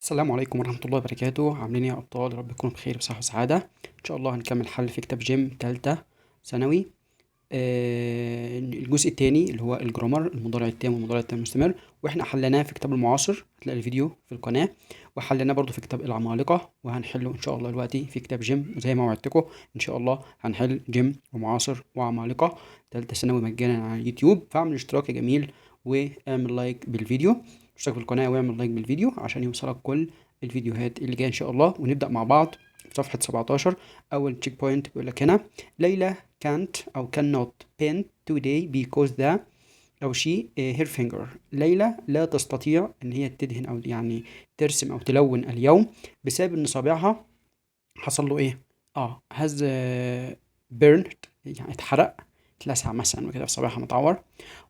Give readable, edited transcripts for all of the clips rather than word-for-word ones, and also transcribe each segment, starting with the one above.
السلام عليكم ورحمة الله وبركاته. عاملين ايه يا أبطال؟ يا رب تكونوا بخير وبصحة وسعادة. إن شاء الله هنكمل حل في كتاب جيم تالتة ثانوي، الجزء التاني اللي هو ال grammar، المضارع التام والمضارع التام المستمر، واحنا حليناه في كتاب المعاصر، هتلاقي الفيديو في القناة، وحليناه برضو في كتاب العمالقة، وهنحله إن شاء الله دلوقتي في كتاب جيم زي ما وعدتكم. إن شاء الله هنحل جيم ومعاصر وعمالقة تالتة ثانوي مجانا على اليوتيوب. فاعمل اشتراك يا جميل واعمل like بالفيديو، اشترك في القناة واعمل like بالفيديو عشان يوصلك كل الفيديوهات اللي جاية إن شاء الله. ونبدأ مع بعض في صفحة 17. أول check point بيقول لك هنا ليلى can't أو cannot paint today because the أو she her finger. ليلى لا تستطيع إن هي تدهن أو يعني ترسم أو تلون اليوم بسبب إن صابعها حصل له إيه؟ has burned، يعني اتحرق، اتلسع مثلا وكده، في صابعها متعور.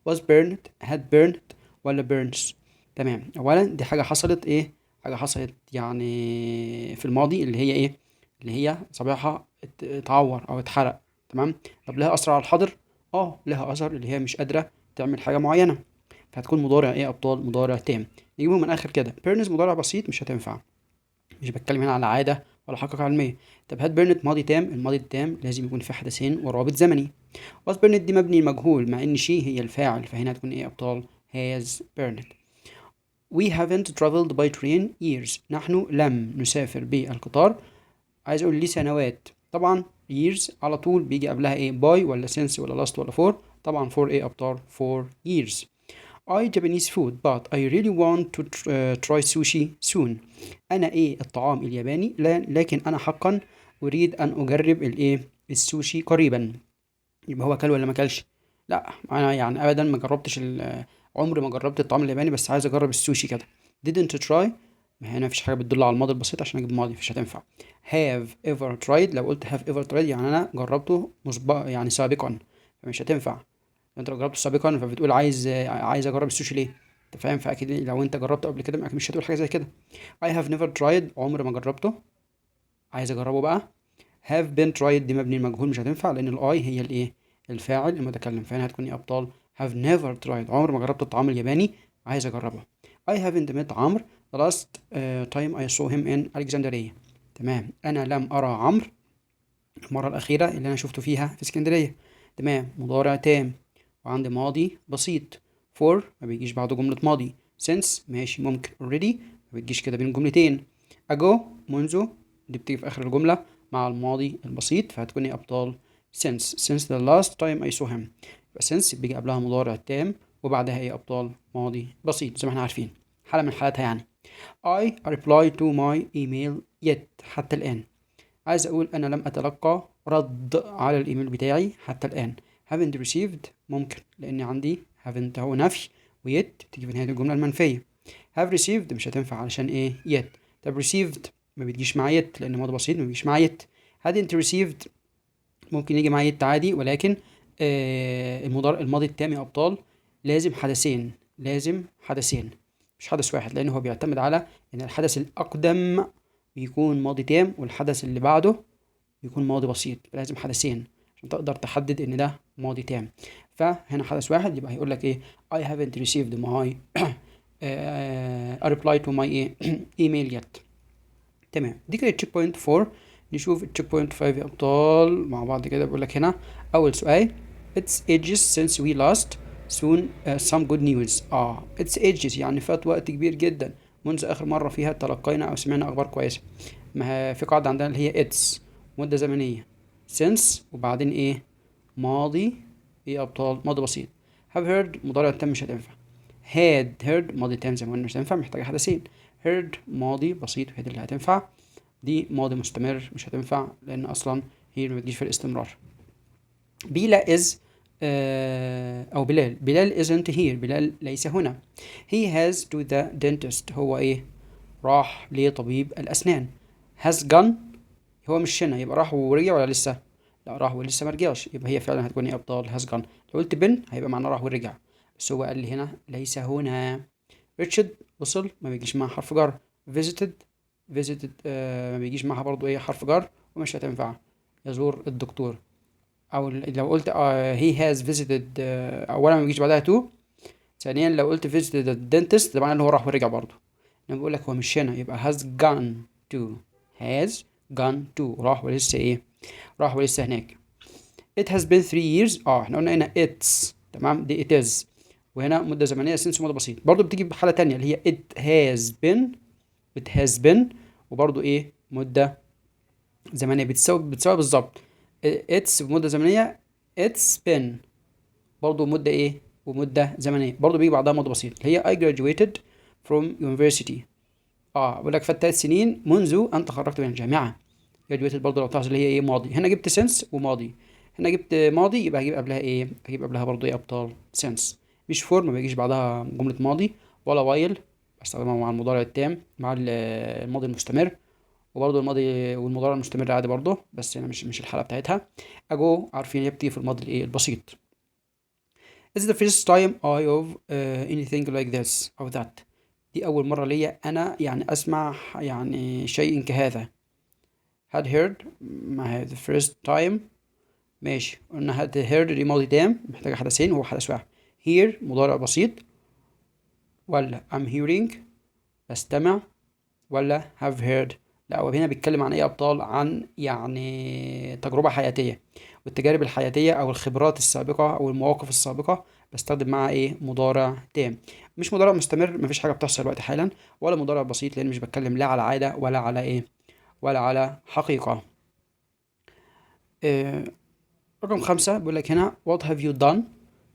was burned، had burned، ولا burns؟ تمام. أولا دي حاجة حصلت إيه؟ حاجة حصلت يعني في الماضي، اللي هي إيه؟ اللي هي صابعها اتعور أو اتحرق. تمام. طب لها أثر على الحاضر؟ لها أثر، اللي هي مش قادرة تعمل حاجة معينة، فهتكون مضارع إيه يا أبطال؟ مضارع تام. نجيبه من آخر كده. burns مضارع بسيط مش هتنفع، مش بتكلم هنا على عادة ولا حقيقة علمية. طب had burned ماضي تام، الماضي التام لازم يكون في حدثين ورابط زمني. was burned دي مبني مجهول مع إن she هي الفاعل، فهنا هتكون إيه يا أبطال؟ has burned. We haven't traveled by train years. نحن لم نسافر بالقطار، عايز أقول ليه سنوات. طبعا years على طول بيجي قبلها إيه؟ by ولا since ولا last ولا for؟ طبعا for إيه أبطال؟ for years. I Japanese food but I really want to try sushi soon. أنا إيه الطعام الياباني، لا لكن أنا حقا أريد أن أجرب الإيه؟ السوشي قريبا. يبقى هو كل ولا ما كلش؟ لا، أنا يعني أبدا ما جربتش عمري ما جربت الطعام الياباني، بس عايز أجرب السوشي كده. didn't try، ما هنا مفيش حاجة بتدل على الماضي البسيط عشان أجيب ماضي، مش هتنفع. have ever tried، لو قلت have ever tried يعني أنا جربته مسبقا يعني سابقا، فمش هتنفع. انت لو جربته سابقا فبتقول عايز اجرب السوشي ليه؟ انت فاهم؟ فاكيد لو انت جربته قبل كده مش هتقول حاجه زي كده. I have never tried، عمري ما جربته، عايز اجربه بقى. have been tried دي مبني المجهول مش هتنفع، لان ال I هي الايه؟ الفاعل المتكلم، فهنا هتكون ايه ابطال؟ have never tried، عمري ما جربت الطعام الياباني، عايز اجربه. I haven't met عمرو the last time I saw him in Alexandria. تمام، انا لم ارى عمرو المره الاخيره اللي انا شفته فيها في اسكندريه. تمام، مضارع تام وعندي ماضي بسيط. for ما بيجيش بعده جملة ماضي. since ماشي ممكن. already ما بتجيش كده بين جملتين. ago منذ، دي بتيجي في آخر الجملة مع الماضي البسيط، فهتكون ايه أبطال؟ since. since the last time I saw him. يبقى since بيجي قبلها مضارع تام وبعدها ايه أبطال؟ ماضي بسيط زي ما احنا عارفين، حالة من حالاتها يعني. I reply to my email yet، حتى الآن. عايز أقول أنا لم أتلقى رد على الإيميل بتاعي حتى الآن. haven't received ممكن، لأن عندي haven't هو نفي و yet بتيجي في نهاية الجملة المنفية. have received مش هتنفع علشان إيه؟ yet. طب received ما بتجيش مع yet لأن ماضي بسيط ما بيجيش مع yet. hadn't received ممكن يجي مع yet عادي، ولكن المضارع الماضي التام يا أبطال لازم حدثين، لازم حدثين مش حدث واحد، لأن هو بيعتمد على إن الحدث الأقدم بيكون ماضي تام والحدث اللي بعده بيكون ماضي بسيط، فلازم حدثين عشان تقدر تحدد إن ده ماضي تام. فهنا حدث واحد، يبقى هيقول لك إيه؟ I haven't received my a reply to my email yet. تمام، دي كانت check point 4. نشوف check point 5 يا أبطال مع بعض كده. بيقول لك هنا أول سؤال It's ages since we last soon some good news. It's ages يعني فات وقت كبير جدا منذ آخر مرة فيها تلقينا أو سمعنا أخبار كويسة. ما في قاعدة عندنا اللي هي it's مدة زمنية since وبعدين إيه؟ ماضي إيه يا أبطال؟ ماضي بسيط. have heard مضارع تام مش هتنفع. had heard ماضي تام زي ما قلنا مش هتنفع، محتاجة حدثين. heard ماضي بسيط وهي دي اللي هتنفع. دي ماضي مستمر مش هتنفع لأن أصلا هي ما بتجيش في الاستمرار. بيلا is أو بلال، بلال isn't here، بلال ليس هنا. he has to the dentist، هو إيه؟ راح لطبيب الأسنان. has gone هو مش هنا، يبقى راح ورجع ولا لسه؟ لا راح ولسه ما رجعش، يبقى هي فعلا هتكون ايه ابطال؟ has gone. لو قلت been هيبقى معناه راح ورجع، بس هو قال لي هنا ليس هنا. reached وصل ما بيجيش معها حرف جر. visited، visited ما بيجيش معها برضو ايه حرف جر ومش هتنفع، يزور الدكتور. او لو قلت he has visited، اولا ما بيجيش بعدها to، ثانيا لو قلت visited the dentist ده معناه ان هو راح ورجع برضو. انما انا بقول لك هو مش هنا، يبقى has gone to، has gone to، راح ولسه ايه؟ راح ولسه هناك. it has been 3 years. احنا قلنا هنا it's، تمام، دي it is، وهنا مدة زمنية since ماضي بسيط. برضو بتيجي بحالة تانية اللي هي it has been، it has been، وبرضو ايه؟ مدة زمنية، بتساوي بالظبط it's بمدة زمنية، it's been برضو مدة ايه؟ ومدة زمنية، برضو بيجي بعدها ماضي بسيط، اللي هي I graduated from university. بقول لك فات 3 سنين منذ ان تخرجت من الجامعة. graduated برضو لو تلاحظ اللي هي ايه؟ ماضي. هنا جبت since وماضي، هنا جبت ماضي، يبقى هجيب قبلها ايه؟ هجيب قبلها برضو ايه ابطال؟ since. مش for، ما بيجيش بعدها جملة ماضي، ولا while بستخدمها مع المضارع التام، مع الماضي المستمر، وبرضه الماضي والمضارع المستمر عادي برضه، بس هنا مش الحالة بتاعتها. ago عارفين هي بتيجي في الماضي الايه؟ البسيط. It's the first time I of anything like this أو that. دي أول مرة ليا أنا يعني أسمع يعني شيء كهذا. had heard، ما هي the first time، ماشي، قلنا had heard دي ماضي تام محتاجة حدثين وهو حدث واحد. hear مضارع بسيط، ولا I'm hearing بستمع، ولا have heard؟ لا، هو هنا بيتكلم عن ايه يا ابطال؟ عن يعني تجربة حياتية، والتجارب الحياتية او الخبرات السابقة او المواقف السابقة بستخدم معها ايه؟ مضارع تام، مش مضارع مستمر، مفيش حاجة بتحصل دلوقتي حالا، ولا مضارع بسيط لان مش بتكلم لا على عادة ولا على ايه؟ ولا على حقيقة. إيه رقم 5 بيقول لك هنا what have you done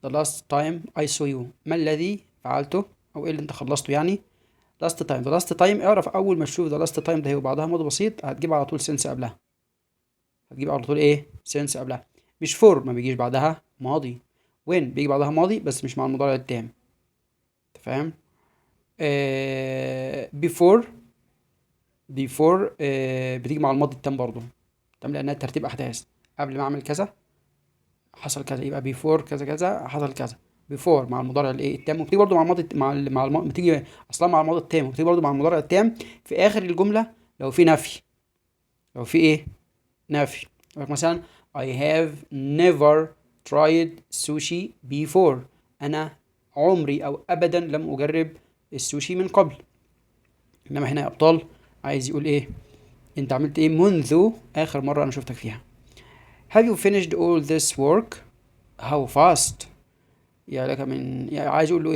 the last time I saw you؟ ما الذي فعلته او ايه اللي انت خلصته يعني last time؟ the last time، اعرف اول ما تشوف the last time ده وبعدها ماضي بسيط هتجيب على طول since قبلها، هتجيب على طول ايه؟ since قبلها. مش for، ما بيجيش بعدها ماضي. when بيجي بعدها ماضي بس مش مع المضارع التام، انت فاهم؟ before، before بتيجي مع الماضي التام برضو، تمام، لانها ترتيب احداث، قبل ما اعمل كذا حصل كذا، يبقى before كذا كذا حصل كذا. before مع المضارع الايه؟ التام، وبتيجي برضو مع الماضي بتيجي اصلا مع الماضي التام، وبتيجي برضو مع المضارع التام في اخر الجمله لو في نفي، لو في ايه؟ نفي. مثلا I have never tried sushi before، انا عمري او ابدا لم اجرب السوشي من قبل. انما هنا يا ابطال عايز يقول ايه؟ انت عملت ايه منذ اخر مره انا شفتك فيها. have you finished all this work؟ how fast؟ يا لك من يعني عايز يقول له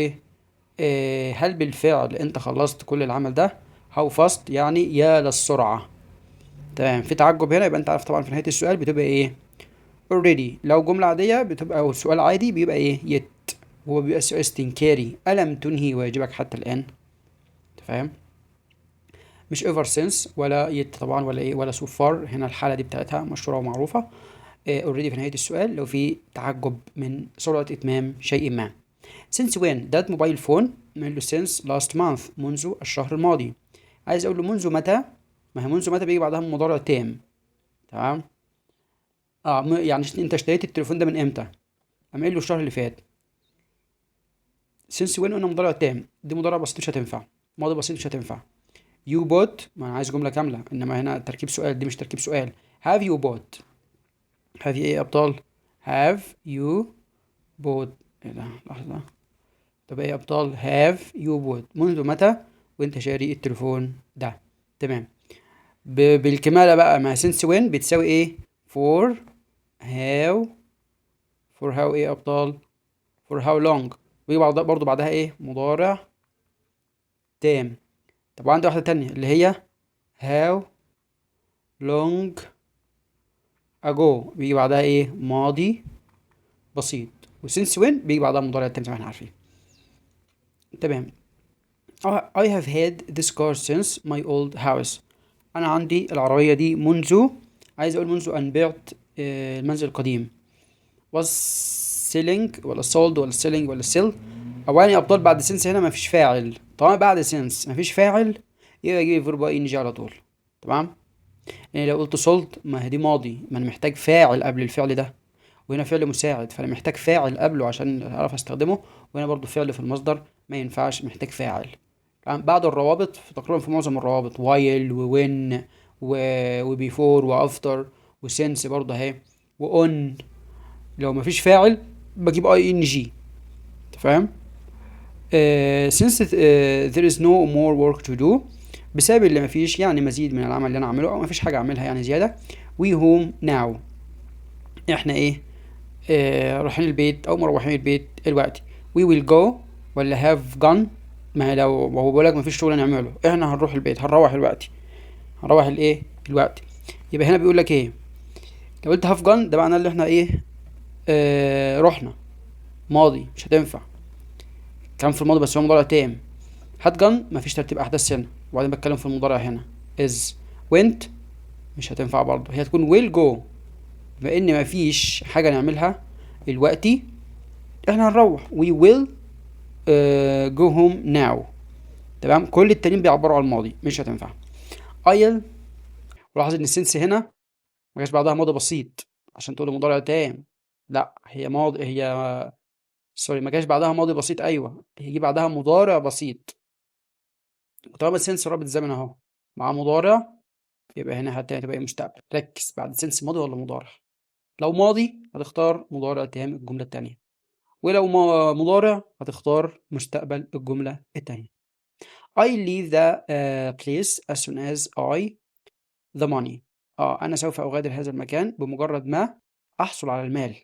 إيه؟ هل بالفعل انت خلصت كل العمل ده؟ how fast يعني يا للسرعة، تمام، في تعجب هنا، يبقى انت عارف طبعا في نهاية السؤال بتبقى ايه؟ already. لو جملة عادية بتبقى او سؤال عادي بيبقى ايه؟ yet، وهو بيبقى سؤال استنكاري، ألم تنهي واجبك حتى الآن؟ انت فاهم؟ مش ever since ولا yet طبعا ولا ايه ولا so far، هنا الحالة دي بتاعتها مشهورة ومعروفة. Already في نهاية السؤال لو في تعجب من سرعة إتمام شيء ما. since when that mobile phone؟ نقول له since last month، منذ الشهر الماضي. عايز أقول له منذ متى؟ ما هي منذ متى بيجي بعدها مضارع تام، تمام. يعني انت اشتريت التليفون ده من امتى؟ قام قايل له الشهر اللي فات. since when قلنا مضارع تام، دي مضارع بسيط مش هتنفع، ماضي بسيط مش هتنفع. you bought، ما انا عايز جملة كاملة، انما هنا تركيب سؤال، دي مش تركيب سؤال. have you bought، have you ايه يا ابطال؟ have you bought، ايه ده؟ لحظة، طب ايه يا ابطال؟ have you bought، منذ متى وانت شاري التليفون ده؟ تمام، بالكمالة بقى، ما since when بتساوي ايه؟ for how، for how ايه يا ابطال؟ for how long، ويجي برضو بعدها ايه؟ مضارع تام. طب وعندي واحدة تانية اللي هي how long ago، بيجي بعدها ايه؟ ماضي بسيط. و since when بيجي بعدها مضارع تام زي ما احنا عارفين، تمام. I have had this car since my old house. انا عندي العربية دي منذ، عايز اقول منذ ان بعت المنزل القديم. was selling ولا sold ولا selling ولا sell؟ اولا يا ابطال بعد since هنا مفيش فاعل، طالما بعد since مفيش فاعل يبقى اجيب verb ing على طول، تمام. يعني لو قلت sold ما هي دي ماضي، ما انا محتاج فاعل قبل الفعل ده، وهنا فعل مساعد فانا محتاج فاعل قبله عشان اعرف استخدمه، وهنا برضو فعل في المصدر ما ينفعش، محتاج فاعل، تمام. بعد الروابط في تقريبا في معظم الروابط while و when و before و after و since برضه اهي و on، لو مفيش فاعل بجيب ing، انت فاهم؟ Since there is no more work to do، بسبب اللي مفيش يعني مزيد من العمل اللي انا اعمله او مفيش حاجة اعملها يعني زيادة. we home now، احنا ايه؟ رايحين البيت او مروحين البيت دلوقتي. we will go ولا have gone؟ ما هي لو هو بيقول لك مفيش شغل نعمله، احنا هنروح البيت، هنروح دلوقتي، هنروح الايه دلوقتي. يبقى هنا بيقول لك ايه؟ لو قلت have gone ده معناه اللي احنا ايه؟ رحنا، ماضي، مش هتنفع، كلام في الماضي بس هو مضارع تام. had gone مفيش ترتيب احداث هنا، وبعدين بتكلم في المضارع هنا. is went مش هتنفع برضه، هي تكون will go. بما ان مفيش حاجة نعملها دلوقتي احنا هنروح، we will go home now. تمام، كل التانيين بيعبروا عن الماضي، مش هتنفع. I'll، ولاحظ ان ال since هنا ما جاش بعدها ماضي بسيط عشان تقول مضارع تام، لا هي ماضي، هي sorry ما جاش بعدها ماضي بسيط، ايوه هيجي بعدها مضارع بسيط. وطالما since رابط زمن اهو مع مضارع، يبقى هنا هتبقى ايه؟ مستقبل. ركز، بعد since ماضي ولا مضارع؟ لو ماضي هتختار مضارع تام الجملة التانية، ولو ما مضارع هتختار مستقبل الجملة التانية. I leave the place as soon as I the money. أنا سوف أغادر هذا المكان بمجرد ما أحصل على المال.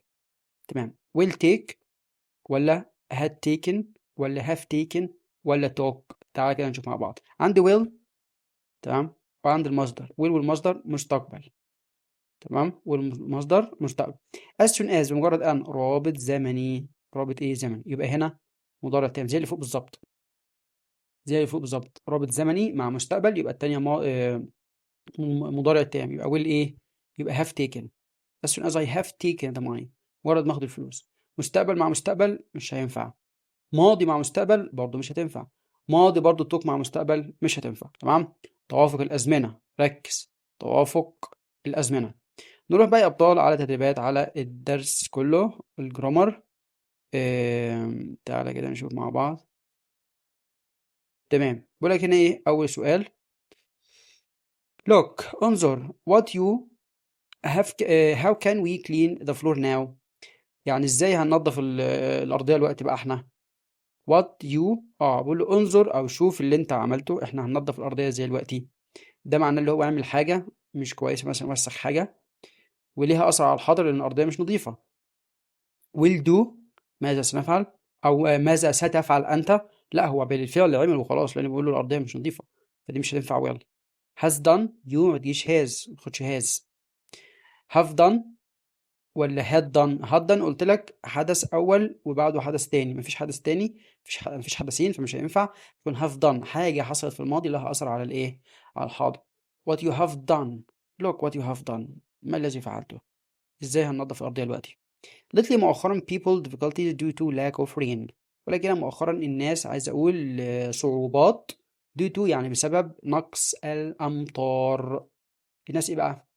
تمام، will take ولا had taken ولا have taken ولا took؟ تعالى كده نشوف مع بعض. عندي will، تمام، وعندي المصدر، will والمصدر مستقبل، تمام، والمصدر مستقبل. as soon as بمجرد أن، رابط زمني، رابط إيه؟ زمني. يبقى هنا مضارع تام زي اللي فوق بالظبط، زي اللي فوق بالظبط، رابط زمني مع مستقبل، يبقى التانية مضارع تام، يبقى will إيه؟ يبقى have taken. as soon as I have taken the money، مجرد ما اخد الفلوس. مستقبل مع مستقبل مش هينفع، ماضي مع مستقبل برضه مش هتنفع، ماضي برضه took مع مستقبل مش هتنفع. تمام، توافق الأزمنة، ركز، توافق الأزمنة. نروح بقى يا أبطال على تدريبات على الدرس كله ال grammar. تعالى كده نشوف مع بعض. تمام، بقول لك هنا ايه أول سؤال؟ look، انظر، what you have how can we clean the floor now؟ يعني ازاي هننظف الأرضية الوقت بقى احنا؟ what you بقول له انظر او شوف اللي انت عملته، احنا هننظف الأرضية ازاي دلوقتي؟ ده معناه اللي هو عامل حاجة مش كويسة، مثلا وسخ حاجة وليها أثر على الحاضر لأن الأرضية مش نظيفة. will do، ماذا سنفعل أو ماذا ستفعل أنت؟ لا هو بالفعل عمل وخلاص، لأن بيقول له الأرضية مش نظيفة، فدي مش هتنفع will. has done، you ما تجيش has، ما تاخدش has. have done ولا had done؟ had done قلت لك حدث أول وبعده حدث تاني، مفيش حدث تاني، مفيش حدثين، فمش هينفع. يكون have done، حاجة حصلت في الماضي لها أثر على الإيه؟ على الحاضر. what you have done، look what you have done، ما الذي فعلته؟ ازاي هننظف الأرضية دلوقتي؟ lately مؤخرا people difficulties due to lack of rain. ولكن مؤخرا الناس، عايز أقول صعوبات، due to يعني بسبب نقص الأمطار. الناس إيه بقى؟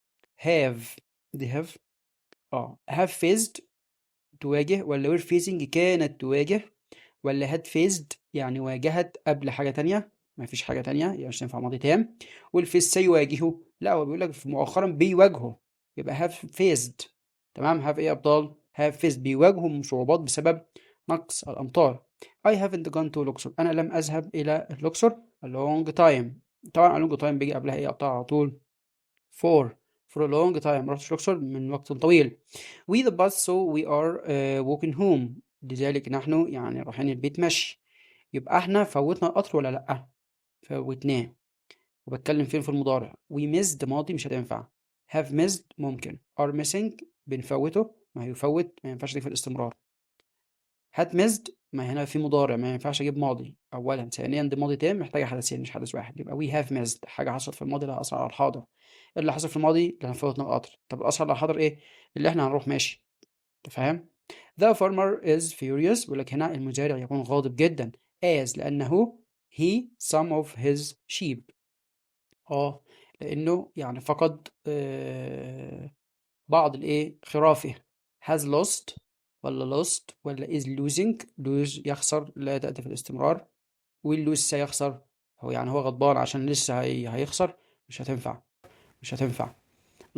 have، دي have have faced تواجه، ولا were facing كانت تواجه، ولا had faced يعني واجهت قبل حاجة تانية؟ ما فيش حاجة تانية، يعني مش تنفع ماضي تام. will face سيواجهه؟ لا هو بيقول لك مؤخرا بيواجهوا، يبقى have faced. تمام، have ايه يا ابطال؟ have faced، بيواجهوا صعوبات بسبب نقص الأمطار. I haven't gone to Luxor، أنا لم أذهب إلى الأقصر a long time. طبعا a long time بيجي قبلها إيه يا أبطال؟ على طول for a long time، ما رحتش الأقصر من وقت طويل. we the bus so we are walking home، لذلك نحن يعني رايحين البيت مشي. يبقى احنا فوتنا القطر ولا لأ؟ فوتناه، وبتكلم فين؟ في المضارع. we missed ماضي مش هتنفع. have missed ممكن. are missing بنفوته، ما هيفوت ما ينفعش في الاستمرار. had missed، ما هنا في مضارع ما ينفعش اجيب ماضي اولا، ثانيا دي ماضي تام محتاجه حدثين مش حدث واحد. يبقى we have missed، حاجه حصلت في الماضي لها اثر على الحاضر. إيه اللي حصل في الماضي؟ اللي فوتنا القطر. طب الاثر على الحاضر ايه؟ اللي احنا هنروح ماشي. انت فاهم؟ The farmer is furious، بيقول لك هنا المزارع يكون غاضب جدا as لأنه he some of his sheep. لأنه يعني فقد بعض الايه؟ خرافه. has lost ولا lost ولا is losing؟ lose يخسر لا تأتي في الاستمرار. will lose سيخسر، هو يعني هو غضبان عشان لسه هيخسر، مش هتنفع، مش هتنفع.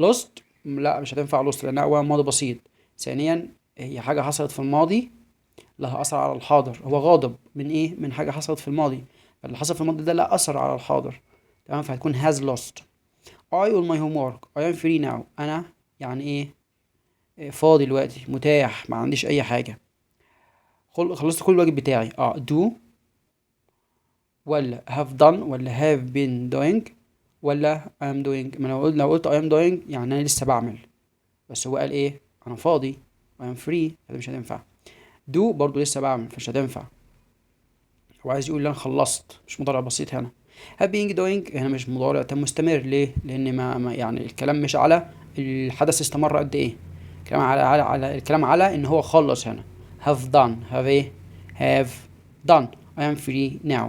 lost لا مش هتنفع lost، لأنها أولا ماضي بسيط، ثانيا هي حاجة حصلت في الماضي لها أثر على الحاضر. will lose. لها أثر على الحاضر. هو غاضب من إيه؟ من حاجة حصلت في الماضي، فاللي حصل في الماضي ده لا أثر على الحاضر، تمام؟ فهتكون has lost. I all my homework، I am free now. أنا يعني إيه؟ فاضي دلوقتي، متاح، ما عنديش أي حاجة، خلصت كل الواجب بتاعي. do ولا have done ولا have been doing ولا I am doing؟ ما لو قلت I am doing يعني أنا لسه بعمل، بس هو قال إيه؟ أنا فاضي، I am free، فده مش هتنفع. do برضو لسه بعمل، فمش هتنفع. هو عايز يقول أنا خلصت، مش مضارع بسيط هنا. have been doing هنا مش مضارع تام مستمر، ليه؟ لأن ما يعني الكلام مش على الحدث استمر قد إيه، الكلام على الكلام على إن هو خلص هنا. have done، have إيه؟ have done، I am free now.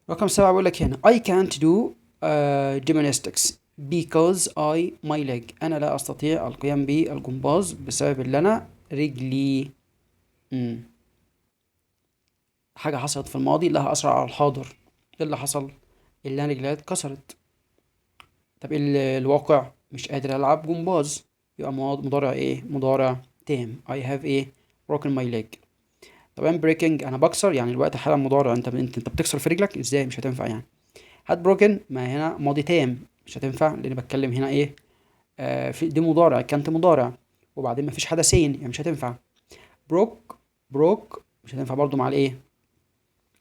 رقم 7 بيقول لك هنا I can't do gymnastics because I my leg. أنا لا أستطيع القيام بالجمباز بسبب اللي أنا رجلي. حاجة حصلت في الماضي لها أثر على الحاضر. إيه اللي حصل؟ اللي أنا رجلي اتكسرت. طب إيه الواقع؟ مش قادر ألعب جمباز، يبقى مضارع إيه؟ مضارع تام. I have إيه؟ broken my leg. طب I'm breaking، أنا بكسر، يعني الوقت حالا مضارع، أنت بتكسر في رجلك إزاي؟ مش هتنفع يعني. had broken، ما هنا ماضي تام، مش هتنفع لأن بتكلم هنا إيه؟ في دي مضارع، كانت مضارع، وبعدين مفيش حدثين، يعني مش هتنفع. broke مش هتنفع برضو مع الإيه؟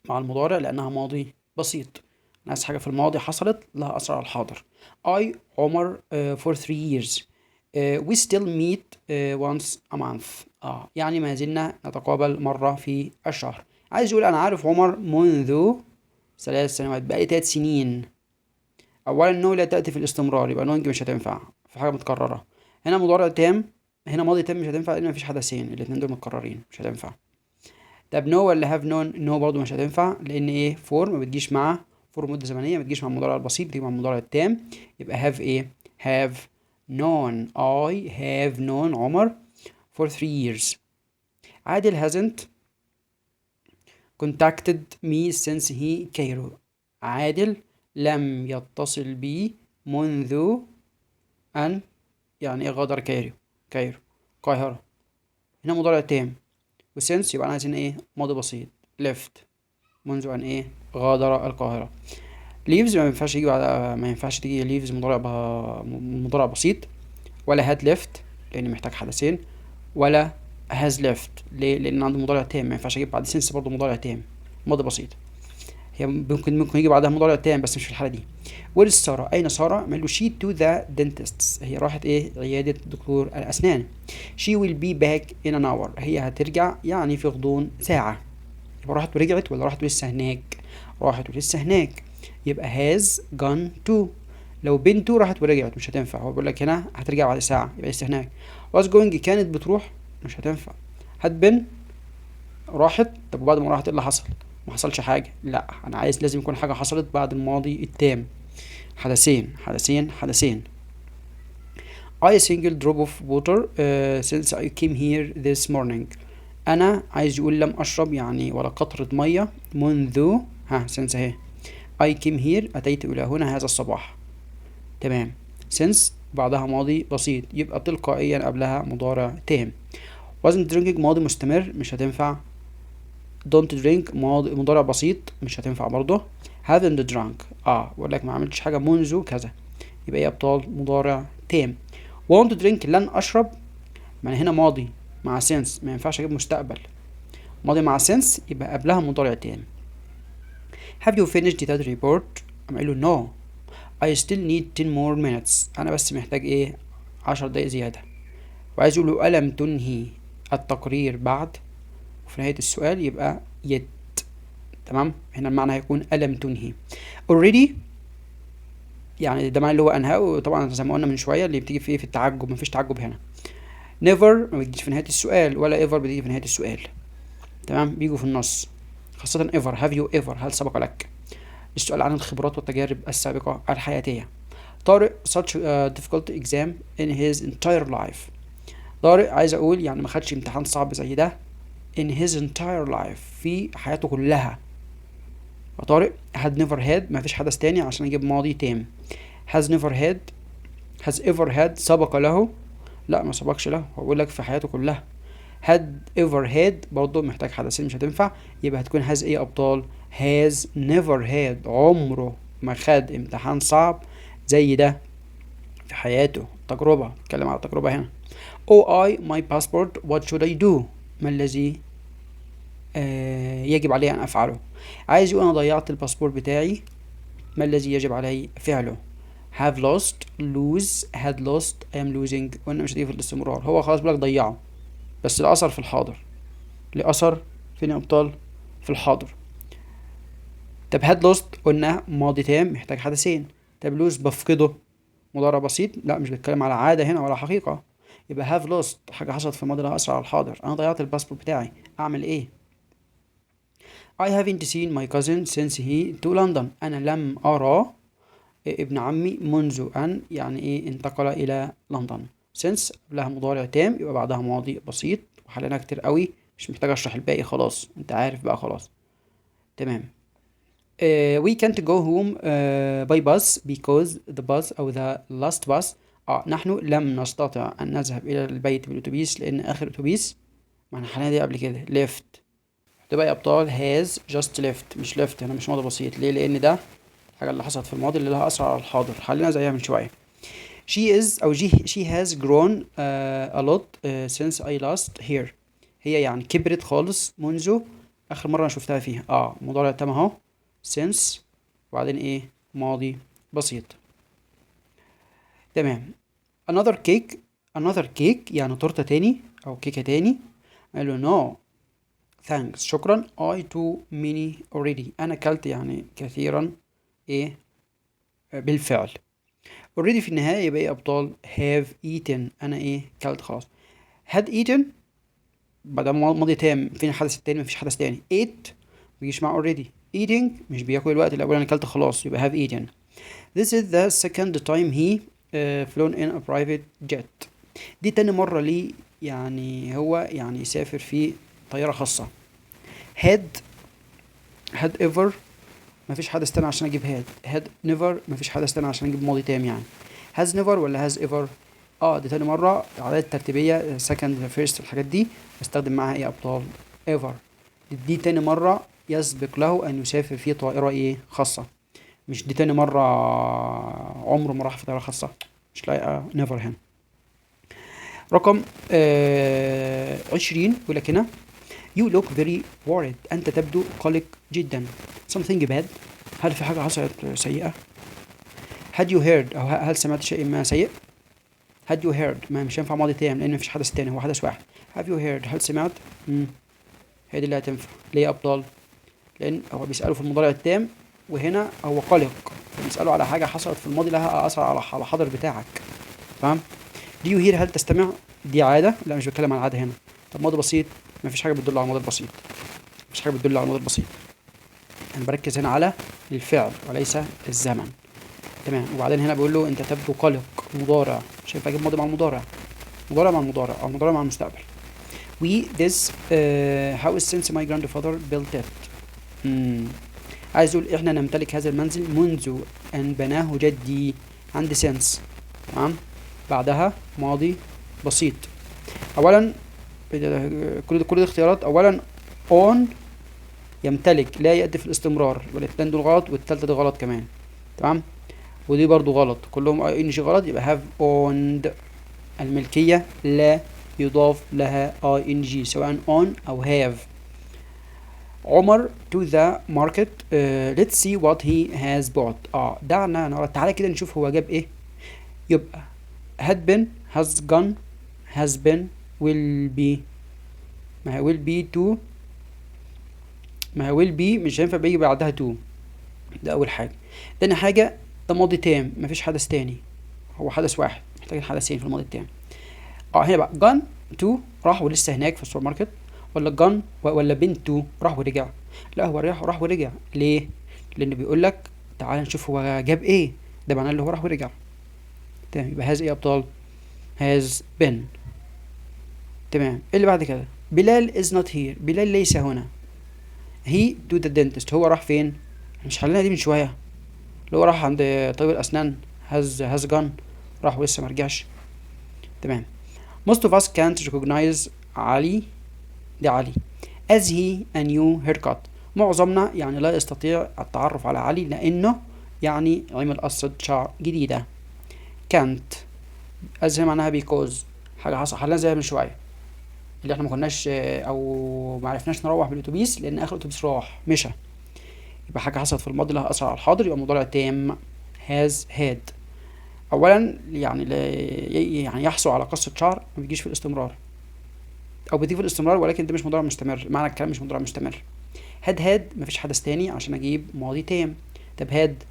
مع المضارع لأنها ماضي بسيط. أنا عايز حاجة في الماضي حصلت لها أثر على الحاضر. I عمر for 3 years. We still meet once a month. يعني ما زلنا نتقابل مرة في الشهر. عايز يقول أنا عارف عمر منذ 3 سنوات، بقالي 3 سنين. أولا know لا تأتي في الاستمرار، يبقى knowing مش هتنفع في حاجة متكررة. هنا مضارع تام، هنا ماضي تام مش هتنفع لأن مفيش حدثين، الاتنين دول متكررين مش هتنفع. طب know ولا have known؟ know برضو مش هتنفع لأن إيه؟ for ما بتجيش مع for مدة زمنية، ما بتجيش مع المضارع البسيط، بتيجي مع المضارع التام. يبقى have إيه؟ have known. I have known عمر for 3 years. عادل hasn't contacted me since he Cairo. عادل لم يتصل بي منذ أن يعني إيه غادر Cairo، Cairo القاهرة. هنا مضارع تام و since يبقى أنا عايزين إيه؟ ماضي بسيط left، منذ أن إيه؟ غادر القاهرة. leaves ما ينفعش يجي بعد، ما ينفعش تيجي leaves مضارع بسيط، ولا had left لأن محتاج حدثين، ولا has left ليه؟ لأن عنده مضارع تام، ما ينفعش أجيب بعد since برضه مضارع تام، ماضي بسيط. هي ممكن يجي بعدها مضارع تام بس مش في الحالة دي. Where is سارة؟ أين سارة؟ قال له she to the dentist. هي راحت إيه؟ عيادة دكتور الأسنان. She will be back in an hour. هي هترجع يعني في غضون ساعة. يبقى راحت ورجعت ولا راحت ولسه هناك؟ راحت ولسه هناك، يبقى has gone to. لو been to راحت ورجعت مش هتنفع، هو بيقول لك هنا هترجع بعد ساعة يبقى لسه هناك. was going كانت بتروح مش هتنفع. had been راحت، طب وبعد ما راحت ايه اللي حصل؟ ما حصلش حاجة. لا أنا عايز لازم يكون حاجة حصلت بعد الماضي التام، حدثين حدثين حدثين. I a single drop of water since I came here this morning. أنا عايز يقول لم أشرب يعني ولا قطرة مية منذ since أهي I came here أتيت إلى هنا هذا الصباح. تمام، since بعدها ماضي بسيط يبقى تلقائيا قبلها مضارع تام. wasn't drinking ماضي مستمر مش هتنفع. don't drink مضارع بسيط مش هتنفع برضه. haven't drunk بقول لك ما عملتش حاجة منذ كذا، يبقى ايه أبطال؟ مضارع تام. won't drink لن أشرب، ما هنا ماضي مع since ما ينفعش أجيب مستقبل، ماضي مع since يبقى قبلها مضارع تام. have you finished that report؟ قام قايل له no I still need 10 more minutes. أنا بس محتاج إيه؟ 10 دقايق زيادة. وعايز يقول له ألم تنهي التقرير بعد؟ وفي نهاية السؤال يبقى yet. تمام، هنا المعنى هيكون ألم تنهي. already يعني ده معنى اللي هو أنهى، وطبعا زي ما قلنا من شوية اللي بتيجي فيه في التعجب، مفيش تعجب هنا. never ما بتجيش في نهاية السؤال، ولا ever بتيجي في نهاية السؤال. تمام، بيجوا في النص، خاصة ever. have you ever هل سبق لك، السؤال عن الخبرات والتجارب السابقة الحياتية. طارق such a difficult exam in his entire life. طارق عايز أقول يعني ما خدش امتحان صعب زي ده in his entire life في حياته كلها. فطارق had never had ما فيش حدث تاني عشان أجيب ماضي تام. has never had has ever had سبق له، لا ما سبقش له، هو بيقول لك في حياته كلها. had ever had برضه محتاج حدثين، مش هتنفع. يبقى هتكون has ايه ابطال؟ has never had، عمره ما خد امتحان صعب زي ده في حياته. تجربة، اتكلم على تجربة هنا. Oh I my passport what should I do؟ ما الذي يجب علي أن أفعله؟ عايز يقول أنا ضيعت الباسبور بتاعي، ما الذي يجب علي فعله؟ have lost، lose، had lost، I am losing. قلنا مش هتيجي في الاستمرار، هو خلاص بيقولك ضيعه، بس الأثر في الحاضر. الأثر فين يا أبطال؟ في الحاضر. طب had lost قلنا ماضي تام محتاج حدثين. طب lose بفقده مضارع بسيط، لا مش بيتكلم على عادة هنا ولا حقيقة. يبقى have lost حاجة حصلت في الماضي لها أثر على الحاضر. أنا ضيعت الباسبور بتاعي، أعمل إيه؟ I haven't seen my cousin since he to London. أنا لم أرى ابن عمي منذ أن يعني إيه انتقل إلى لندن. since قبلها مضارع تام يبقى بعدها ماضي بسيط، وحليناها كتير قوي، مش محتاج أشرح الباقي خلاص، أنت عارف بقى خلاص. تمام. We can't go home by bus because the bus أو the last bus. نحن لم نستطع أن نذهب إلى البيت بالأتوبيس لأن آخر أتوبيس، ما احنا حلينا دي قبل كده، left. تبقى يا أبطال has just left، مش left هنا، مش ماضي بسيط. ليه؟ لأن ده الحاجة اللي حصلت في الماضي اللي لها أثر على الحاضر، حلينا زيها من شوية. She is أو she has grown a lot since I last here. هي يعني كبرت خالص منذ آخر مرة أنا شفتها فيها. مضارع تام أهو since وبعدين إيه؟ ماضي بسيط. تمام. another cake، another cake يعني تورتة تاني أو كيكة تاني. قال له no thanks شكرا، I too many already. أنا أكلت يعني كثيرا إيه بالفعل. already في النهاية يبقى إيه أبطال؟ have eaten، أنا إيه كلت خلاص. had eaten بعد ماضي تام، فين الحدث التاني؟ مفيش حدث تاني. ate مبيجيش مع already. eating مش بياكل الوقت الأول، أنا أكلت خلاص يبقى have eaten. This is the second time he flown in a private jet. دي تاني مرة ليه يعني هو يعني يسافر في طيارة خاصة. had ever مفيش حدث تاني عشان اجيب had. had never مفيش حدث تاني عشان اجيب ماضي تام يعني. has never ولا has ever؟ دي تاني مرة، العادات الترتيبية second first الحاجات دي بستخدم معاها ايه ابطال؟ ever. دي تاني مرة يسبق له ان يسافر في طائرة ايه خاصة، مش دي تاني مرة عمره ما راح في طائرة خاصة، مش لايقة never هنا. رقم 20 يقول لك هنا you look very worried، أنت تبدو قلق جدا. something bad، هل في حاجة حصلت سيئة؟ had you heard أو هل سمعت شيء ما سيء؟ had you heard ما مش هينفع ماضي تام لأن مفيش حدث تاني، هو حدث واحد. have you heard هل سمعت؟ هي دي اللي هتنفع. ليه يا أبطال؟ لأن هو بيسأله في المضارع التام وهنا هو قلق، فبيسأله على حاجة حصلت في الماضي لها أثر على الحاضر بتاعك. تمام؟ do you hear هل تستمع؟ دي عادة؟ لا مش بتكلم عن عادة هنا. طب ماضي بسيط، مفيش حاجة بتدل على الماضي البسيط، مفيش حاجة بتدل على الماضي البسيط. أنا بركز هنا على الفعل وليس الزمن. تمام. وبعدين هنا بيقول له أنت تبدو قلق، مضارع، مش هينفع أجيب ماضي مع المضارع، مضارع مع المضارع أو مضارع مع المستقبل. We this house since my grandfather built it. عايز يقول إحنا نمتلك هذا المنزل منذ أن بناه جدي. عندي since. تمام. بعدها ماضي بسيط. أولا كل الاختيارات أولا own يمتلك لا يأتي في الاستمرار، والاثنين دول غلط والتالتة دي غلط كمان. تمام. ودي برضو غلط، كلهم ing غلط، يبقى have owned. الملكية لا يضاف لها ing سواء own أو have. عمر to the market let's see what he has bought. دعنا نرى، تعالى كده نشوف هو جاب ايه. يبقى had been has gone has been will be. ما هي will be to، ما هي will be مش هينفع بيجي بعدها to، ده أول حاجة. تاني حاجة ده ماضي تام مفيش حدث تاني، هو حدث واحد، محتاجين حدثين في الماضي التام. هنا بقى gone to راح ولسه هناك في السوبر ماركت، ولا gone ولا been to راح ورجع؟ لا هو راح ورجع. ليه؟ لأنه بيقول لك تعال نشوف هو جاب ايه، ده معناه اللي هو راح ورجع. تمام. يبقى has ايه يا ابطال؟ has been. تمام. اللي بعد كده بلال is not here، بلال ليس هنا. he to the dentist، هو راح فين؟ مش حلينا دي من شوية، اللي هو راح عند طبيب الأسنان. has gone راح ولسه مرجعش. تمام. most of us can't recognize علي، ده علي as he a new haircut. معظمنا يعني لا يستطيع التعرف على علي لأنه يعني عمل قصة شعر جديدة. can't as معناها because، حاجة حصل حلنا زيها من شوية، اللي احنا ما كناش أو ما عرفناش نروح بالأتوبيس لأن آخر أتوبيس راح مشى، يبقى حاجة حصلت في الماضي لها أثر على الحاضر، يبقى مضارع تام has had. أولا يعني يعني يحصل على قصة شعر ما بيجيش في الاستمرار، أو بتيجي في الاستمرار ولكن ده مش مضارع مستمر، معنى الكلام مش مضارع مستمر. had had مفيش حدث تاني عشان أجيب ماضي تام. طب had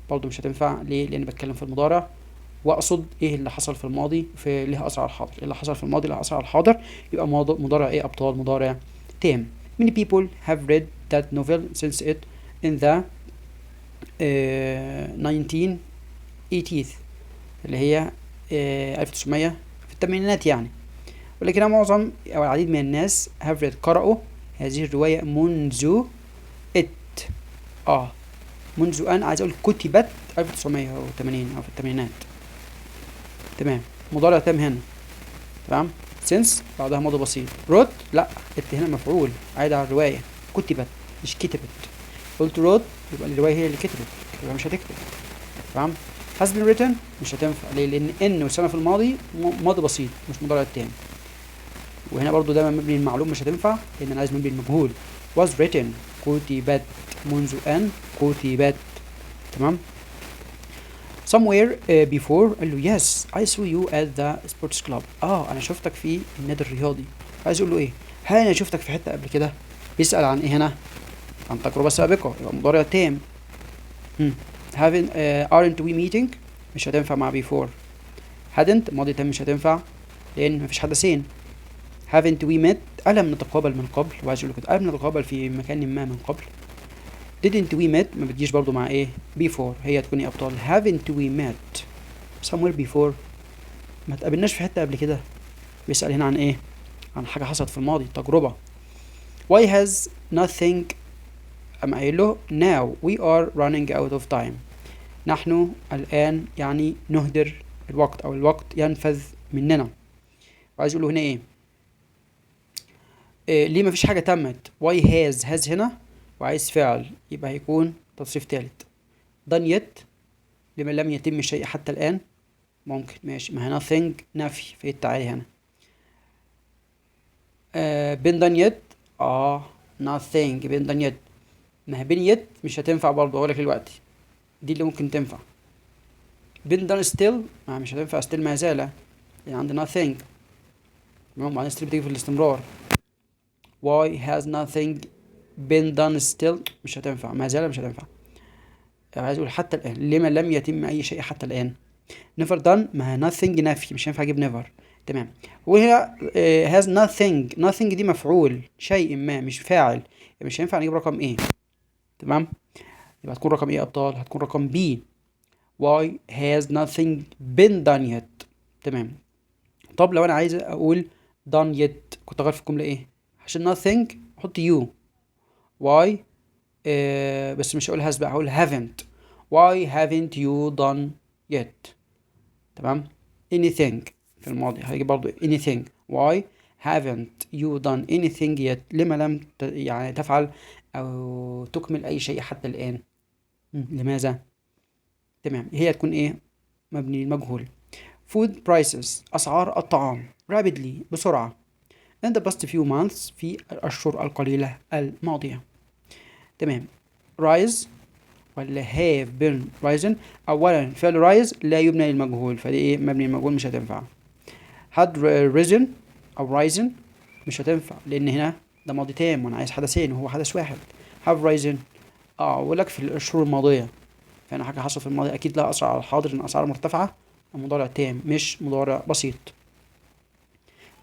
برضه مش هتنفع، ليه؟ لأن بتكلم في المضارع وأقصد إيه اللي حصل في الماضي في لها أثر على الحاضر، إيه اللي حصل في الماضي لها أثر على الحاضر، يبقى مضارع إيه أبطال؟ مضارع تام. Many people have read that novel since it in the 1980s اللي هي 1900 في الثمانينات يعني، ولكن معظم أو العديد من الناس have read قرأوا هذه الرواية منذ it منذ أن، عايز أقول كتبت 1980 أو في الثمانينات. تمام، مضارع تام هنا. تمام، since بعدها ماضي بسيط. wrote لا، it هنا مفعول عايد على الرواية، كتبت مش كتبت، قلت wrote يبقى الرواية هي اللي كتبت، يبقى مش هتكتب. تمام، has been written مش هتنفع، ليه؟ لأن in وسنة في الماضي ماضي بسيط مش مضارع تام، وهنا برضو ده مبني المعلوم مش هتنفع لأن أنا عايز مبني المجهول. was written كتبت، منذ أن كتبت. تمام، somewhere before قال له yes I saw you at the sports club، أنا شفتك في النادي الرياضي. عايز يقول له إيه؟ هل أنا شفتك في حتة قبل كده؟ بيسأل عن إيه هنا؟ عن تجربة سابقة، يبقى مضارع تام. having aren't we meeting مش هتنفع مع before. hadn't ماضي تام مش هتنفع لأن مفيش حدثين. haven't we met ألم نتقابل من قبل، وعايز يقول له كده ألم نتقابل في مكان ما من قبل. didn't we met ما بتجيش برضو مع ايه؟ before، هي تكون ايه ابطال؟ haven't we met somewhere before، ما تقابلناش في حتة قبل كده. بيسأل هنا عن ايه؟ عن حاجة حصلت في الماضي، تجربة. why has nothing أما قايل له now we are running out of time، نحن الآن يعني نهدر الوقت أو الوقت ينفذ مننا. وعايز يقول له هنا ايه؟ إيه ليه مفيش حاجة تمت؟ why has has هنا وعايز فعل، يبقى هيكون تصريف تالت. done yet لما لم يتم شيء حتى الآن، ممكن ماشي، ما هي nothing نفي في التعالي هنا. Been done yet nothing been done yet، ما هي been yet مش هتنفع برضه، هقولك دلوقتي دي اللي ممكن تنفع. been done still ما مش هتنفع، still ما زال يعني عندي nothing. تمام، وبعدين still بتيجي في الاستمرار. why has nothing been done still مش هتنفع، ما زال مش هتنفع، عايز اقول حتى الآن، لما لم يتم أي شيء حتى الآن. never done ما هي nothing نفي مش هينفع اجيب never. تمام، وهنا has nothing، nothing دي مفعول شيء ما مش فاعل، مش هينفع نجيب رقم A. تمام، يبقى هتكون رقم ايه يا ابطال؟ هتكون رقم B، why has nothing been done yet. تمام، طب لو انا عايز اقول done yet كنت اغير في الجملة ايه؟ عشان nothing احط you، why بس مش هقول has بقى، هقول haven't، why haven't you done yet. تمام، anything في الماضي هيجي برضو anything، why haven't you done anything yet، لما لم يعني تفعل أو تكمل أي شيء حتى الآن. لماذا؟ تمام، هي تكون إيه؟ مبني المجهول. food prices أسعار الطعام rapidly بسرعة in the past few months في الأشهر القليلة الماضية. تمام، rise ولا have been risen؟ أولا فعل rise لا يبنى للمجهول، فدي إيه؟ مبني للمجهول مش هتنفع. had risen أو risen مش هتنفع لأن هنا ده ماضي تام وأنا عايز حدثين وهو حدث واحد. have risen أقول لك في الأشهر الماضية، فأنا حاجة حصلت في الماضي أكيد لها أثر على الحاضر، إن أسعار مرتفعة، مضارع تام مش مضارع بسيط.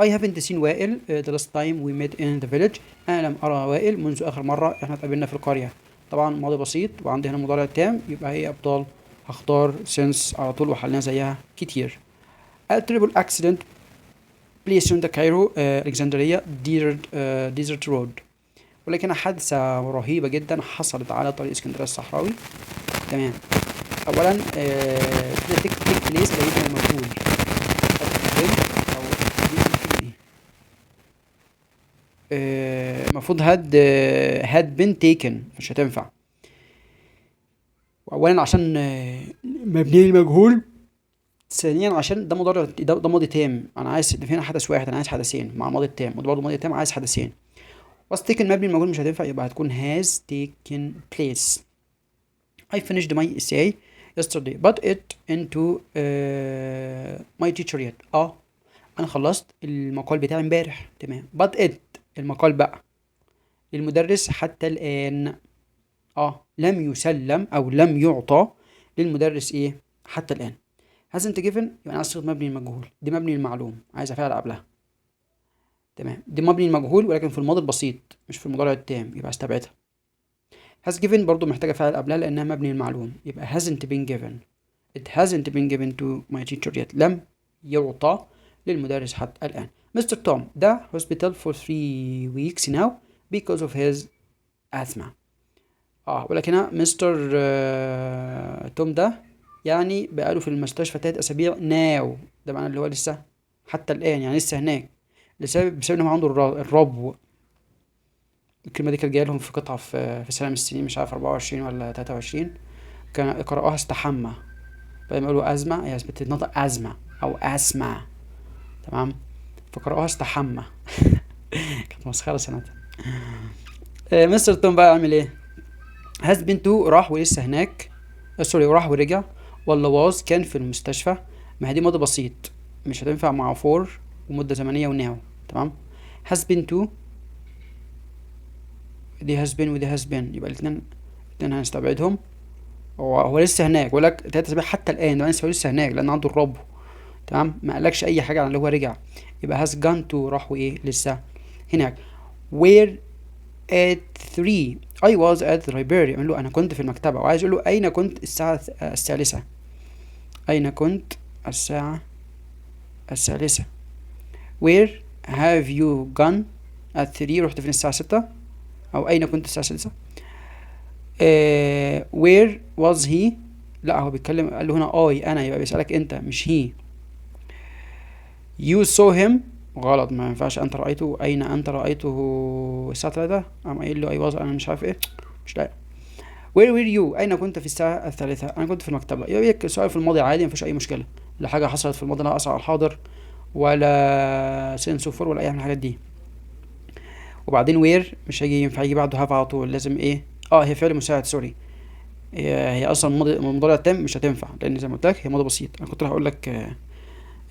I haven't seen وائل the last time we met in the village. أنا لم أرى وائل منذ آخر مرة إحنا اتقابلنا في القرية. طبعا ماضي بسيط وعندي هنا مضارع تام، يبقى هي أبطال هختار since على طول، وحلنا زيها كتير. A terrible accident place on the Cairo Alexandria desert road، ولكن حادثة رهيبة جدا حصلت على طريق اسكندرية الصحراوي. تمام، أولا take place لا يبنى المجهول، أو دي ممكن إيه؟ المفروض had been taken، مش هتنفع. اولا عشان مبني المجهول، ثانيا عشان ده مضارع، ده ماضي تام، انا عايز هنا حدث واحد، انا عايز حدثين مع الماضي التام، وده برضه ماضي تام عايز حدثين. was taken مبني المجهول مش هتنفع، يبقى هتكون has taken place. I finished my essay yesterday but it into my teacher yet. انا خلصت المقال بتاعي امبارح، تمام. but it المقال بقى للمدرس حتى الآن، لم يسلم او لم يعطى للمدرس ايه حتى الآن. hasn't given يبقى انا عايز صيغة مبني المجهول، دي مبني المعلوم عايز افعل قبلها، تمام. دي مبني المجهول ولكن في الماضي البسيط مش في المضارع التام، يبقى استبعدها. has given برضو محتاجة فاعل قبلها لأنها مبني المعلوم، يبقى hasn't been given. it hasn't been given to my teacher yet، لم يعطى للمدرس حتى الآن. مستر توم ده hospital for 3 weeks now because of his asthma. ولكن هنا مستر توم ده يعني بقاله في المستشفى 3 أسابيع now، ده معناه اللي هو لسه حتى الآن، يعني لسه هناك، بسبب إن هو عنده الربو. الكلمة دي كانت جاية لهم في قطعة في سنة من السنين، مش عارف 24 ولا 23، كان قرأوها استحمى، بدل ما يقولوا أزمة هي بتتنطق أزمة أو أسمى، تمام، فقرأوها استحمى. كانت مسخرة سنتها. مستر توم بقى عامل إيه؟ has been to راح ولسه هناك، sorry راح ورجع، ولا was كان في المستشفى؟ ما هي دي ماضي بسيط مش هتنفع مع for ومدة زمنية و now، تمام. has been to دي has been ودي has been، يبقى الاتنين هنستبعدهم. هو لسه هناك، بيقول لك 3 أسابيع حتى الآن، ده لسه هناك لأن عنده الربو، تمام، ما قالكش أي حاجة عن اللي هو رجع، يبقى has gone to راح وإيه لسه هناك. where at 3 I was at the library، قال له أنا كنت في المكتبة، وعايز يقول له أين كنت الساعة الثالثة، أين كنت الساعة الثالثة. where have you gone at 3، رحت فين الساعة 6، أو أين كنت الساعة 6. Where was he، لا هو بيتكلم قال له هنا I أنا، يبقى بيسألك أنت مش he. you saw him غلط، ما ينفعش أنت رأيته، أين أنت رأيته الساعة 3، قام قايل له I was أنا مش عارف إيه، مش لاقي. where were you، أين كنت في الساعة 3، أنا كنت في المكتبة. يبقى السؤال في الماضي عادي ما فيش أي مشكلة، لا حاجة حصلت في الماضي لا أثر على الحاضر ولا since for ولا أي من الحاجات دي. وبعدين where مش هيجي ينفع يجي بعده have على طول، لازم إيه، هي فعل مساعد، sorry، هي أصلا المضارع التام مش هتنفع، لأن زي ما قلت لك هي ماضي بسيط. أنا كنت راح أقول لك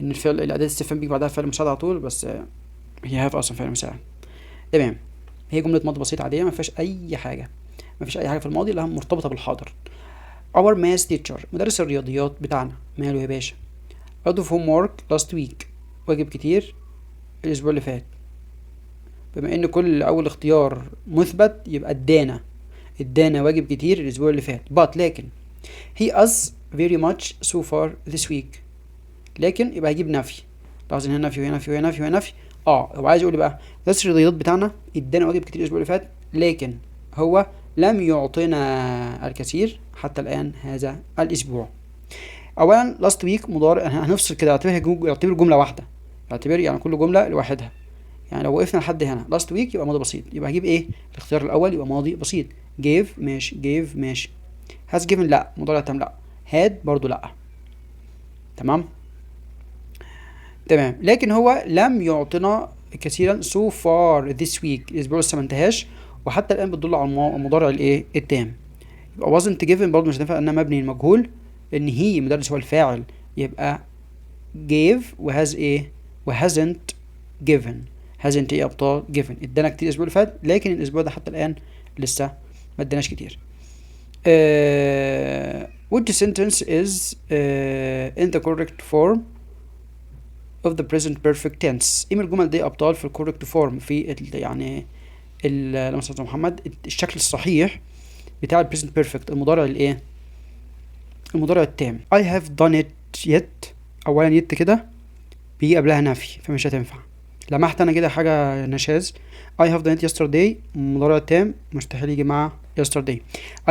إن الفعل الأداة الاستفهام بيجي بعدها فعل مساعد على طول، بس هي have أصلا فعل مساعد، تمام. هي جملة ماضي بسيط عادية ما فيهاش أي حاجة، ما فيش أي حاجة في الماضي لها مرتبطة بالحاضر. Our math teacher مدرس الرياضيات بتاعنا ماله يا باشا؟ out of homework last week، واجب كتير الأسبوع اللي فات. بما إن كل أول اختيار مثبت يبقى ادانا واجب كتير الأسبوع اللي فات. but لكن he us very much so far this week، لكن يبقى هجيب نفي، لاحظ إن هنا نفي وهنا نفي وهنا نفي وهنا نفي. هو عايز يقول بقى مدرس الرياضيات بتاعنا ادانا واجب كتير الأسبوع اللي فات، لكن هو لم يعطينا الكثير حتى الآن هذا الأسبوع. أولا last week مضارع، هنفصل كده، اعتبر جملة واحدة، اعتبر يعني كل جملة لوحدها. يعني لو وقفنا لحد هنا last week يبقى ماضي بسيط، يبقى هجيب إيه؟ الاختيار الأول يبقى ماضي بسيط. gave ماشي، gave ماشي، has given لا، مضارع تام لا، had برضو لا، تمام تمام. لكن هو لم يعطنا كثيرا so far this week، الأسبوع لسه ما انتهاش، وحتى الآن بتدل على المضارع الإيه؟ التام. يبقى wasn't given برضو مش هتنفع لأنها مبني المجهول، لأن هي مدرس هو الفاعل، يبقى gave و has إيه؟ و hasn't given. hasn't إيه أبطال؟ given. ادانا كتير الأسبوع اللي فات، لكن الأسبوع ده حتى الآن لسه ما اداناش كتير. Which sentence is in the correct form of the present perfect tense؟ ايه من الجمل دي ابطال في ال correct form، في ال يعني ال اللهم صل على محمد، الشكل الصحيح بتاع ال present perfect، المضارع الايه؟ المضارع التام. I have done it yet، اولا yet كده بيجي قبلها نفي فمش هتنفع. لمحت انا كده حاجه نشاز. I have done it yesterday مضارع تام مستحيل يجي مع yesterday.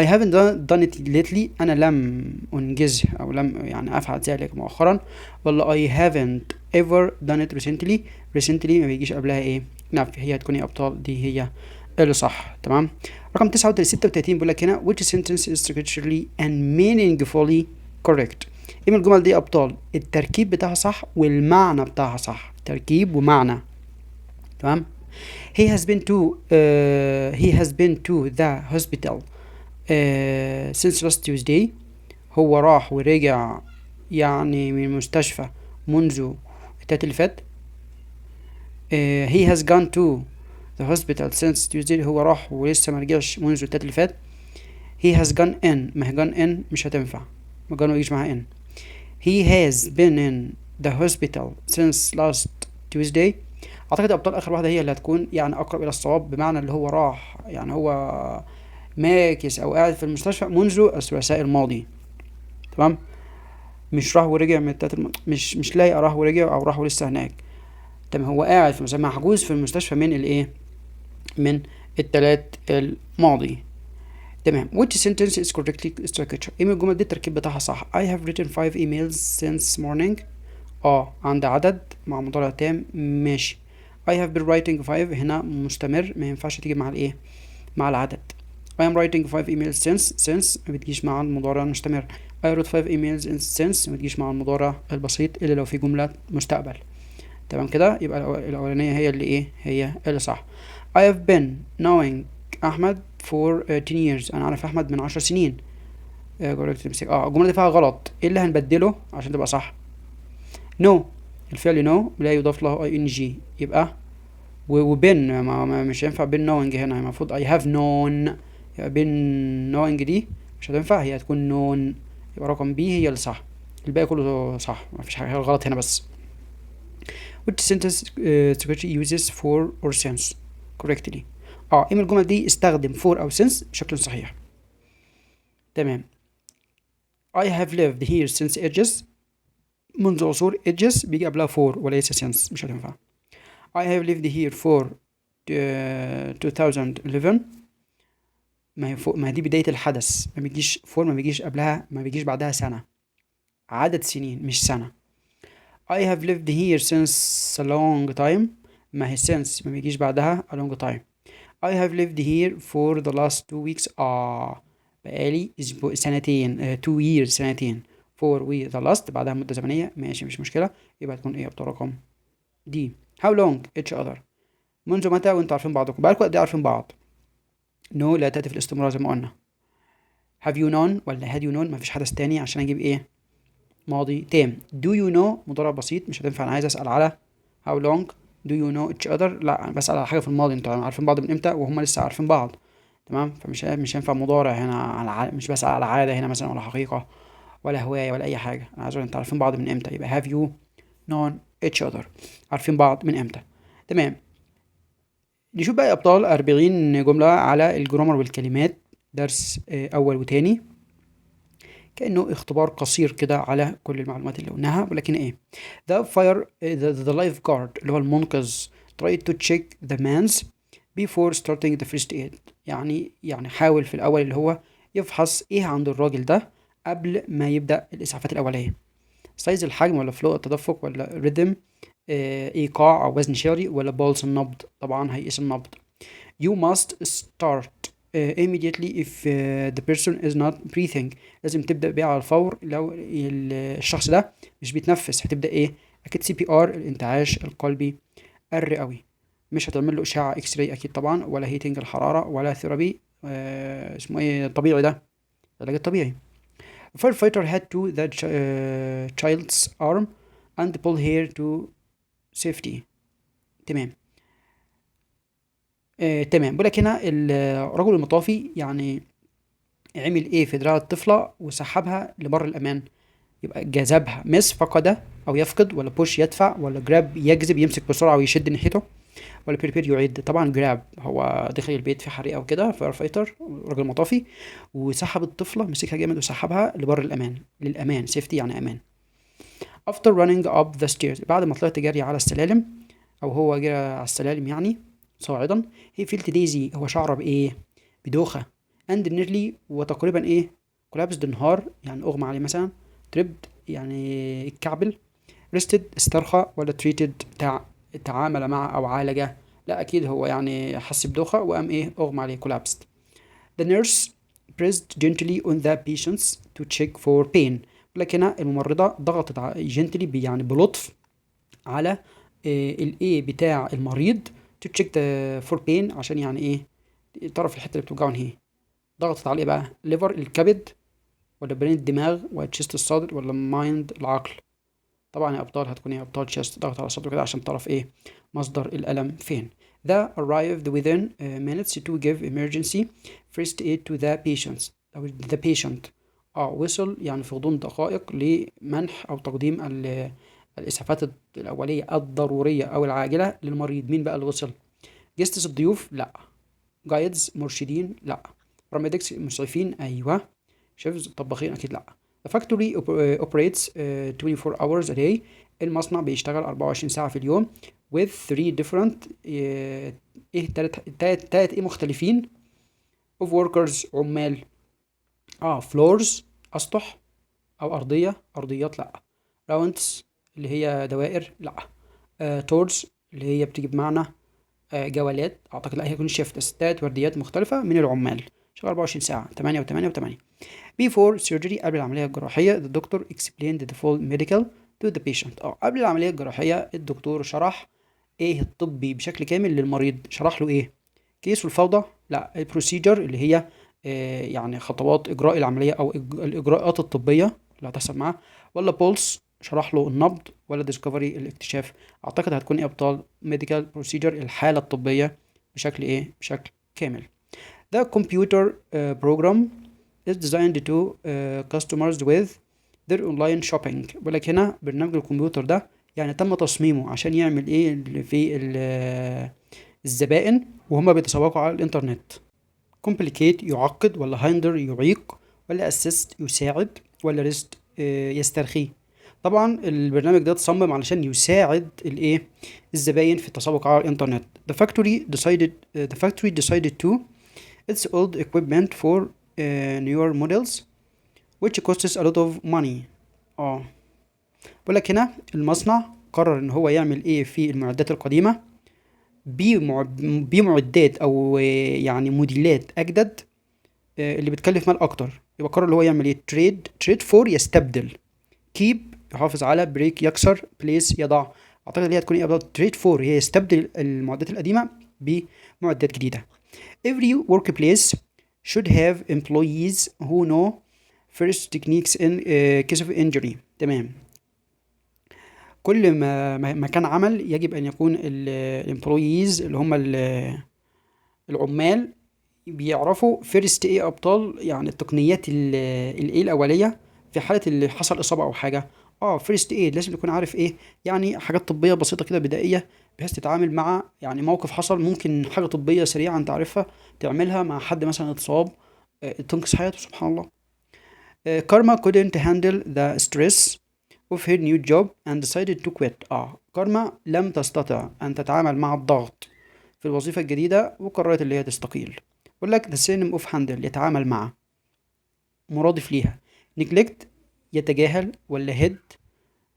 I haven't done it lately، انا لم انجزه او لم يعني افعل ذلك مؤخرا. ولا I haven't ever done it recently، recently ما بيجيش قبلها ايه؟ نفي، هي هتكون ايه ابطال؟ دي هي اللي صح. تمام. رقم 36 بيقول لك هنا which sentence is structurally and meaningfully correct. ايه من الجمل دي ابطال التركيب بتاعها صح والمعنى بتاعها صح؟ تركيب ومعنى. تمام. He has been to he has been to the hospital since last Tuesday. هو راح ورجع يعني من المستشفى منذ التلات اللي فات. He has gone to the hospital since Tuesday. هو راح ولسه ما رجعش منذ التلات اللي فات. He has gone in، ما هي gone in مش هتنفع، ما gone ما يجيش معاها in. He has been in the hospital since last Tuesday. اعتقد ابطال اخر واحده هي اللي هتكون يعني اقرب الى الصواب، بمعنى اللي هو راح يعني هو ماكس او قاعد في المستشفى منذ الثلاثاء الماضي. تمام. مش راح ورجع من التلات مش لايقه راح ورجع او راح ولسه هناك. تمام. هو قاعد في المستشفى، محجوز في المستشفى من الايه؟ من التلات الماضي. تمام. which sentence is correctly structured؟ ايه من الجمل دي التركيب بتاعها صح؟ I have written 5 emails since morning. عند عدد مع مضارع تام، ماشي. I have been writing 5 هنا مستمر، ما ينفعش تيجي مع الايه؟ مع العدد. I am writing 5 emails since، since ما بتجيش مع المضارع المستمر. I wrote 5 emails in since ما بتجيش مع المضارع البسيط الا لو في جملة مستقبل. تمام كده. يبقى الأولانية هي اللي ايه؟ هي اللي صح. I have been knowing أحمد for 10 years. أنا عارف أحمد من 10 سنين. Correct mistake. الجملة دي فيها غلط، ايه اللي هنبدله عشان تبقى صح؟ know، الفعل know لا يضاف له ing، يبقى و been ما مش هينفع been knowing هنا، المفروض I have known، يبقى been knowing دي مش هتنفع، هي هتكون known، يبقى رقم B هي اللي صح، الباقي كله صح، مفيش حاجة غلط هنا بس. which sentence structure uses for or since correctly؟ ايه من الجمل دي استخدم for او since بشكل صحيح؟ تمام. I have lived here since ages، منذ عصور، ages بيجي قبلها for وليس since، مش هتنفع. I have lived here for 2011، ما هي فوق، ما هي دي بداية الحدث، ما بيجيش for، ما بيجيش قبلها، ما بيجيش بعدها سنة، عدد سنين مش سنة. I have lived here since a long time، ما هي since ما بيجيش بعدها a long time. I have lived here for the last 2 weeks، بقالي أسبوع، سنتين، 2 years، سنتين، for we the last بعدها مدة زمنية، ماشي مش مشكلة، يبقى تكون ايه أبطال رقم D. How long each other، منذ متى وانتوا عارفين بعضكم، بقالكم قد ايه عارفين بعض؟ know لا تأتي في الاستمرار زي ما قلنا. have you known ولا had you known، مفيش حدث تاني عشان اجيب ايه؟ ماضي تام. do you know مضارع بسيط مش هتنفع، انا عايز اسأل على how long do you know each other، لا انا بسأل على حاجة في الماضي، انتوا عارفين بعض من امتى وهم لسه عارفين بعض. تمام. فمش مش هينفع مضارع هنا، على مش بسأل على عادة هنا مثلا ولا حقيقة ولا هواية ولا أي حاجة، أنا عايز أقول انتوا عارفين بعض من امتى، يبقى have you known each other، عارفين بعض من امتى. تمام. نشوف بقى يا أبطال 40 جملة على ال grammar والكلمات، درس أول وتاني، كأنه اختبار قصير كده على كل المعلومات اللي قلناها. ولكن ايه؟ the fire the lifeguard اللي هو المنقذ tried to check the man's before starting the first aid، يعني حاول في الأول اللي هو يفحص ايه عند الراجل ده قبل ما يبدأ الإسعافات الأولية. size الحجم ولا flow التدفق ولا rhythm ايقاع او وزن شعري ولا pulse النبض؟ طبعا هيقيس النبض. you must start immediately if the person is not breathing، لازم تبدأ بيه على الفور لو الشخص ده مش بيتنفس، هتبدأ ايه؟ اكيد CPR الانتعاش القلبي الرئوي، مش هتعمل له اشعة X-ray اكيد طبعا، ولا heating الحرارة، ولا therapy اسمه ايه الطبيعي ده، العلاج الطبيعي. firefighter had to the child's arm and pull her to safety. تمام. تمام. بقول لك هنا الرجل المطافي يعني عمل ايه في دراع الطفلة وسحبها لبر الامان؟ يبقى جذبها، miss فقد او يفقد، ولا push يدفع، ولا grab يجذب يمسك بسرعة ويشد ناحيته، ولا prepare يعد؟ طبعا grab، هو دخل البيت في حريقة وكده، firefighter رجل مطافي، وسحب الطفلة، مسكها جامد وسحبها لبر الامان، للامان، safety يعني امان. after running up the stairs، بعد ما طلعت جري على السلالم، او هو جرى على السلالم يعني صاعدا، he felt dizzy، هو شعر بايه؟ بدوخة، and nearly وتقريبا ايه؟ collapsed انهار يعني اغمى عليه مثلا، tripped يعني اتكعبل، rested استرخى، ولا treated تعامل مع او عالج لا اكيد هو يعني حس بدوخة وقام ايه؟ اغمى عليه، collapsed. The nurse pressed gently on the patients to check for pain. لكن هنا الممرضة ضغطت gently يعني بلطف على الايه بتاع المريض to check the for pain، عشان يعني ايه؟ تعرف الحتة اللي بتوجعه هي. ضغطت على ايه بقى؟ liver الكبد، ولا brain الدماغ، ولا chest الصدر، ولا mind العقل؟ طبعا يا ابطال هتكون ايه ابطال؟ chest. ضغط على صدره كده عشان تعرف ايه مصدر الالم فين. The arrived within minutes to give emergency first aid to the patients أو the patient. وصل يعني في غضون دقائق لمنح أو تقديم الإسعافات الأولية الضرورية أو العاجلة للمريض. مين بقى اللي وصل؟ guests الضيوف؟ لا. guides مرشدين؟ لا. paramedics مسعفين؟ أيوه. chefs طباخين؟ أكيد لا. The factory operates 24 hours a day. المصنع بيشتغل 24 ساعة في اليوم with three different ايه تلات ايه مختلفين of workers عمال. Floors أسطح أو أرضية، أرضيات لأ. rounds اللي هي دوائر؟ لأ. Tours اللي هي بتيجي بمعنى جولات أعتقد، لأ، هي يكون shifts، تلات ورديات مختلفة من العمال شغال 24 ساعة، 8 و8 و8. Before surgery قبل العملية الجراحية، the doctor explained the full medical to the patient. قبل العملية الجراحية الدكتور شرح ايه الطبي بشكل كامل للمريض؟ شرح له ايه؟ chaos والفوضى؟ لا. ال procedure اللي هي يعني خطوات اجراء العملية او الاجراءات الطبية اللي هتحصل معاه، ولا pulse شرح له النبض، ولا discovery الاكتشاف؟ اعتقد هتكون ايه ابطال؟ medical procedure، الحالة الطبية بشكل ايه؟ بشكل كامل. The computer program is designed to customers with their online shopping. بيقول لك هنا برنامج الكمبيوتر ده يعني تم تصميمه عشان يعمل ايه اللي في الزبائن وهما بيتسوقوا على الانترنت؟ complicate يعقد، ولا hinder يعيق، ولا assist يساعد، ولا rest يسترخي؟ طبعا البرنامج ده اتصمم علشان يساعد الايه؟ الزباين في التسوق على الانترنت. The factory decided to its old equipment for newer models which costs a lot of money. بقول لك هنا المصنع قرر ان هو يعمل ايه في المعدات القديمة بمعدات او يعني موديلات اجدد اللي بتكلف مال اكتر. يبقى قرر اللي هو يعمل ايه؟ trade، trade for يستبدل، keep يحافظ على، break يكسر، place يضع. اعتقد اللي هي هتكون ايه؟ trade for، هي يستبدل المعدات القديمة بمعدات جديدة. Every workplace should have employees who know first techniques in case of injury. تمام، كل ما مكان عمل يجب ان يكون ال employees اللي هم العمال بيعرفوا first ايه ابطال؟ يعني التقنيات الايه الاولية في حاله اللي حصل اصابه او حاجه. First aid، لازم تكون عارف ايه يعني حاجات طبية بسيطة كده بدائية بحيث تتعامل مع يعني موقف حصل، ممكن حاجة طبية سريعة انت عارفها تعملها مع حد مثلا اتصاب تنقذ حياته، سبحان الله. كارما couldn't handle the stress of her new job and decided to quit. كارما لم تستطع أن تتعامل مع الضغط في الوظيفة الجديدة وقررت اللي هي تستقيل. يقول لك the synonym of handle يتعامل مع، مرادف ليها neglect يتجاهل، ولا head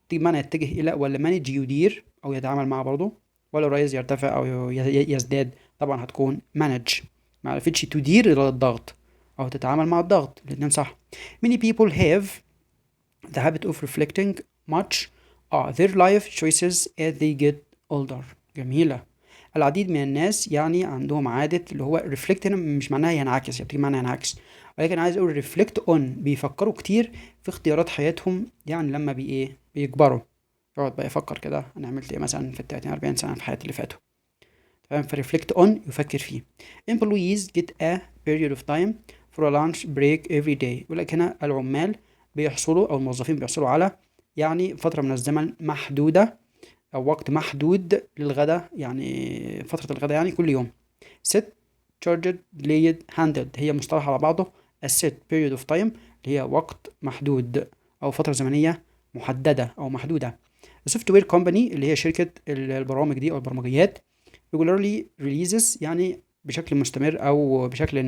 تيجي معنى يتجه إلى، ولا manage يدير أو يتعامل مع برضه، ولا rise يرتفع أو يزداد؟ طبعا هتكون manage، ما عرفتش تدير الضغط أو تتعامل مع الضغط، الاتنين صح. Many people have the habit of reflecting much their life choices as they get older. جميلة. العديد من الناس يعني عندهم عادة اللي هو reflect، هنا مش معناها ينعكس، هي بتيجي معناها ينعكس، ولكن عايز اقول reflect on، بيفكروا كتير في اختيارات حياتهم، يعني لما بي ايه؟ بيكبروا، يقعد بقى يفكر كده انا عملت ايه مثلا في ال 30 40 سنة في حياتي اللي فاتوا، تمام؟ ف reflect on يفكر فيه. Employees get a period of time for a lunch break every day. يقول لك هنا العمال بيحصلوا او الموظفين بيحصلوا على يعني فترة من الزمن محدودة او وقت محدود للغداء، يعني فترة الغداء يعني كل يوم. Set، charged، delayed، handled، هي مصطلح على بعضه a set period of time اللي هي وقت محدود او فترة زمنية محددة او محدودة. The software company اللي هي شركة البرامج دي او البرمجيات regularly releases يعني بشكل مستمر او بشكل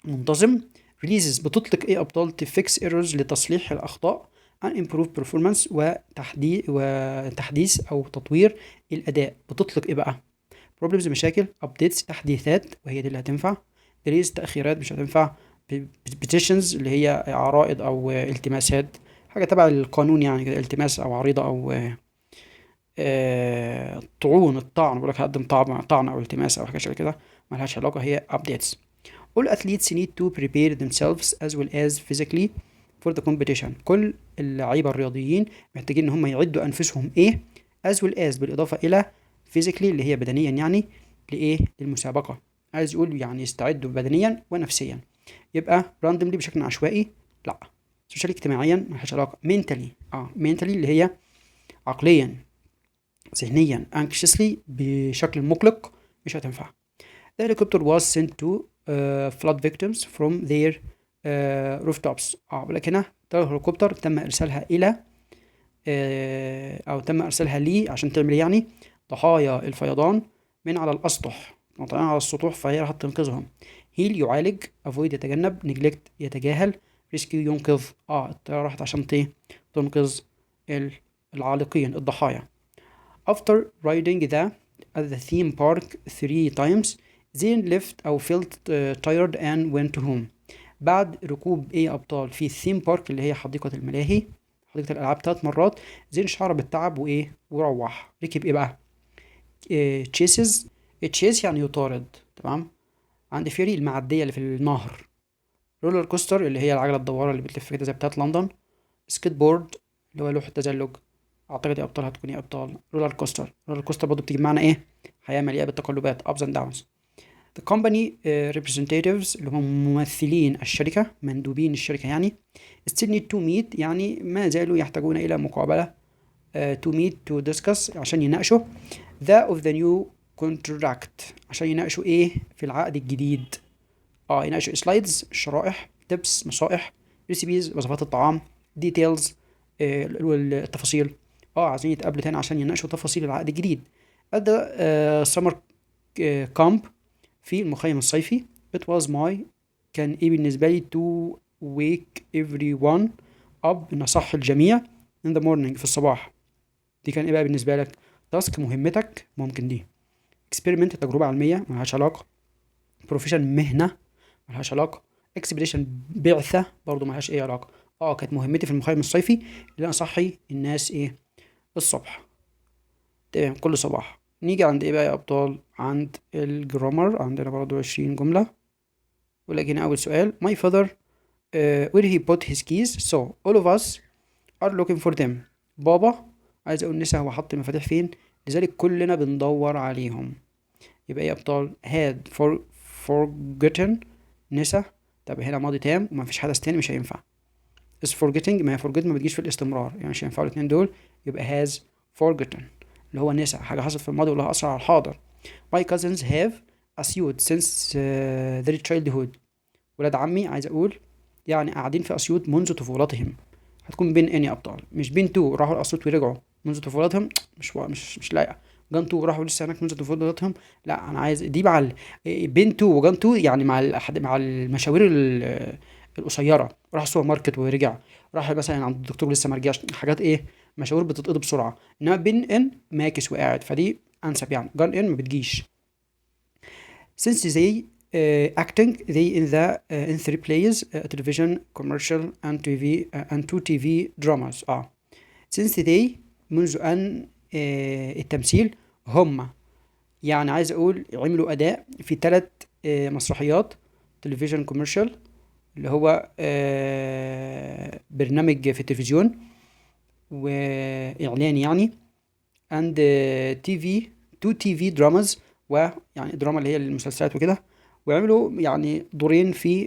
منتظم، releases بتطلق ايه ابطال؟ to fix errors لتصليح الاخطاء، and improve performance وتحديث او تطوير الاداء. بتطلق ايه بقى؟ problems مشاكل، updates تحديثات وهي دي اللي هتنفع، delays تأخيرات مش هتنفع، petitions اللي هي عرائض او التماسات، حاجة تبع القانون يعني كده، التماس او عريضة او طعون، الطعن بيقول لك هقدم طعن او التماس او حاجة شبه كده، ملهاش علاقة، هي updates. All athletes need to prepare themselves as well as physically for the competition. كل اللعيبة الرياضيين محتاجين ان هم يعدوا انفسهم ايه؟ as well as بالاضافة الى physically اللي هي بدنيا يعني لايه؟ للمسابقة. عايز يقول يعني يستعدوا بدنيا ونفسيا. يبقى randomly بشكل عشوائي لا، socially اجتماعيا ملهاش علاقة، mentally mentally اللي هي عقليا ذهنيا، anxiously بشكل مقلق مش هتنفع. The helicopter was sent to flood victims from their rooftops. بيقول لك هنا الهليكوبتر تم ارسالها الى او تم ارسالها لي عشان تعمل ايه يعني؟ ضحايا الفيضان من على الاسطح، طالعين على السطوح فهي راحت تنقذهم. heal يعالج، avoid يتجنب، neglect يتجاهل، rescue ينقذ. الطيارة راحت عشان تنقذ العالقين الضحايا. After riding the at the theme park 3 times Zain left أو felt tired and went home. بعد ركوب ايه أبطال في ال theme park اللي هي حديقة الملاهي، حديقة الألعاب، 3 مرات، زين شعر بالتعب وإيه وروح. ركب إيه بقى؟ chases، chase يعني يطارد، تمام. عند ferry المعدية اللي في النهر، roller coaster اللي هي العجلة الدوارة اللي بتلف كده زي بتاعت لندن، سكيت بورد اللي هو لوح التزلج. اعتقد يا ابطال هتكون ايه ابطال؟ roller coaster. roller coaster برضه بتيجي بمعنى ايه؟ حياة مليئة بالتقلبات، ups and downs. The company representatives اللي هم ممثلين الشركة، مندوبين الشركة يعني، still need to meet يعني ما زالوا يحتاجون إلى مقابلة، to meet to discuss عشان يناقشوا the of the new contract عشان يناقشوا ايه في العقد الجديد. يناقشوا slides الشرائح، tips نصائح، recipes وصفات الطعام، details التفاصيل. عايزين يتقابلوا تاني عشان يناقشوا تفاصيل العقد الجديد. At the summer camp في المخيم الصيفي، it was my كان ايه بالنسبة لي to wake everyone up ان اصحي الجميع in the morning في الصباح. دي كان ايه بقى بالنسبة لك؟ task مهمتك، ممكن دي experiment تجربة علمية ملهاش علاقة، profession مهنة ملهاش علاقة، expedition بعثة برضو ملهاش ايه علاقة. كانت مهمتي في المخيم الصيفي اللي انا اصحي الناس ايه الصبح، تمام، كل صباح. نيجي عند ايه بقى يا ابطال؟ عند ال grammar، عندنا برضو 20 جملة. ولكن اول سؤال my father where he put his keys so all of us are looking for them. بابا عايز اقول نسى هو حط المفاتيح فين، لذلك كلنا بندور عليهم. يبقى ايه يا ابطال؟ had forgotten نسى. طب هنا ماضي تام وما فيش حدث تاني مش هينفع. is forgetting، ما هي forget ما بتجيش في الاستمرار يعني مش هينفعوا الاتنين دول، يبقى has forgotten اللي هو نسى حاجة حصلت في الماضي ولها أثر على الحاضر. My cousins have أسيوط since their childhood. ولاد عمي عايز أقول يعني قاعدين في أسيوط منذ طفولتهم. هتكون been in يا أبطال، مش been to، راحوا الأسيوط ورجعوا منذ طفولتهم، مش لايقة. gone to راحوا لسه هناك منذ طفولتهم، لا أنا عايز دي مع been to و gone to يعني مع المشاوير القصيرة، راح السوبر ماركت ورجع، راح مثلا عند الدكتور لسه ما رجعش، حاجات ايه مشاوير بتتقضي بسرعة. انما been in ماكس وقاعد، فدي انسب يعني. gone in ما بتجيش. Since they acting they in the in 3 plays television commercial and TV and 2 TV dramas. Since they منذ أن التمثيل، هم يعني عايز أقول عملوا أداء في 3 مسرحيات television commercial اللي هو برنامج في التلفزيون وإعلان يعني، and TV 2 TV dramas ويعني دراما اللي هي المسلسلات وكده، وعملوا يعني دورين في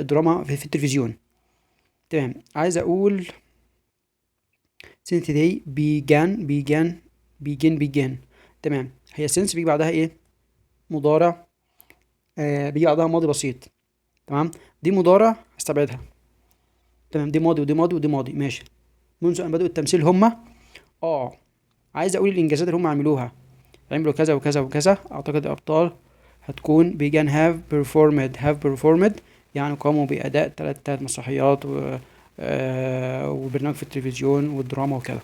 دراما في التلفزيون. تمام. عايز اقول since they began began begin began. تمام. هي since بيجي بعدها ايه؟ مضارع، بيجي بعدها ماضي بسيط. تمام. دي مضارع هستبعدها. تمام. دي ماضي ودي ماضي ودي ماضي، ماشي. منذ ان بدأوا التمثيل هما عايز اقول الانجازات اللي هم عملوها، عملوا كذا وكذا وكذا. اعتقد الابطال هتكون began have performed، have performed يعني قاموا بأداء 3 مسرحيات وبرنامج في التلفزيون والدراما وكده.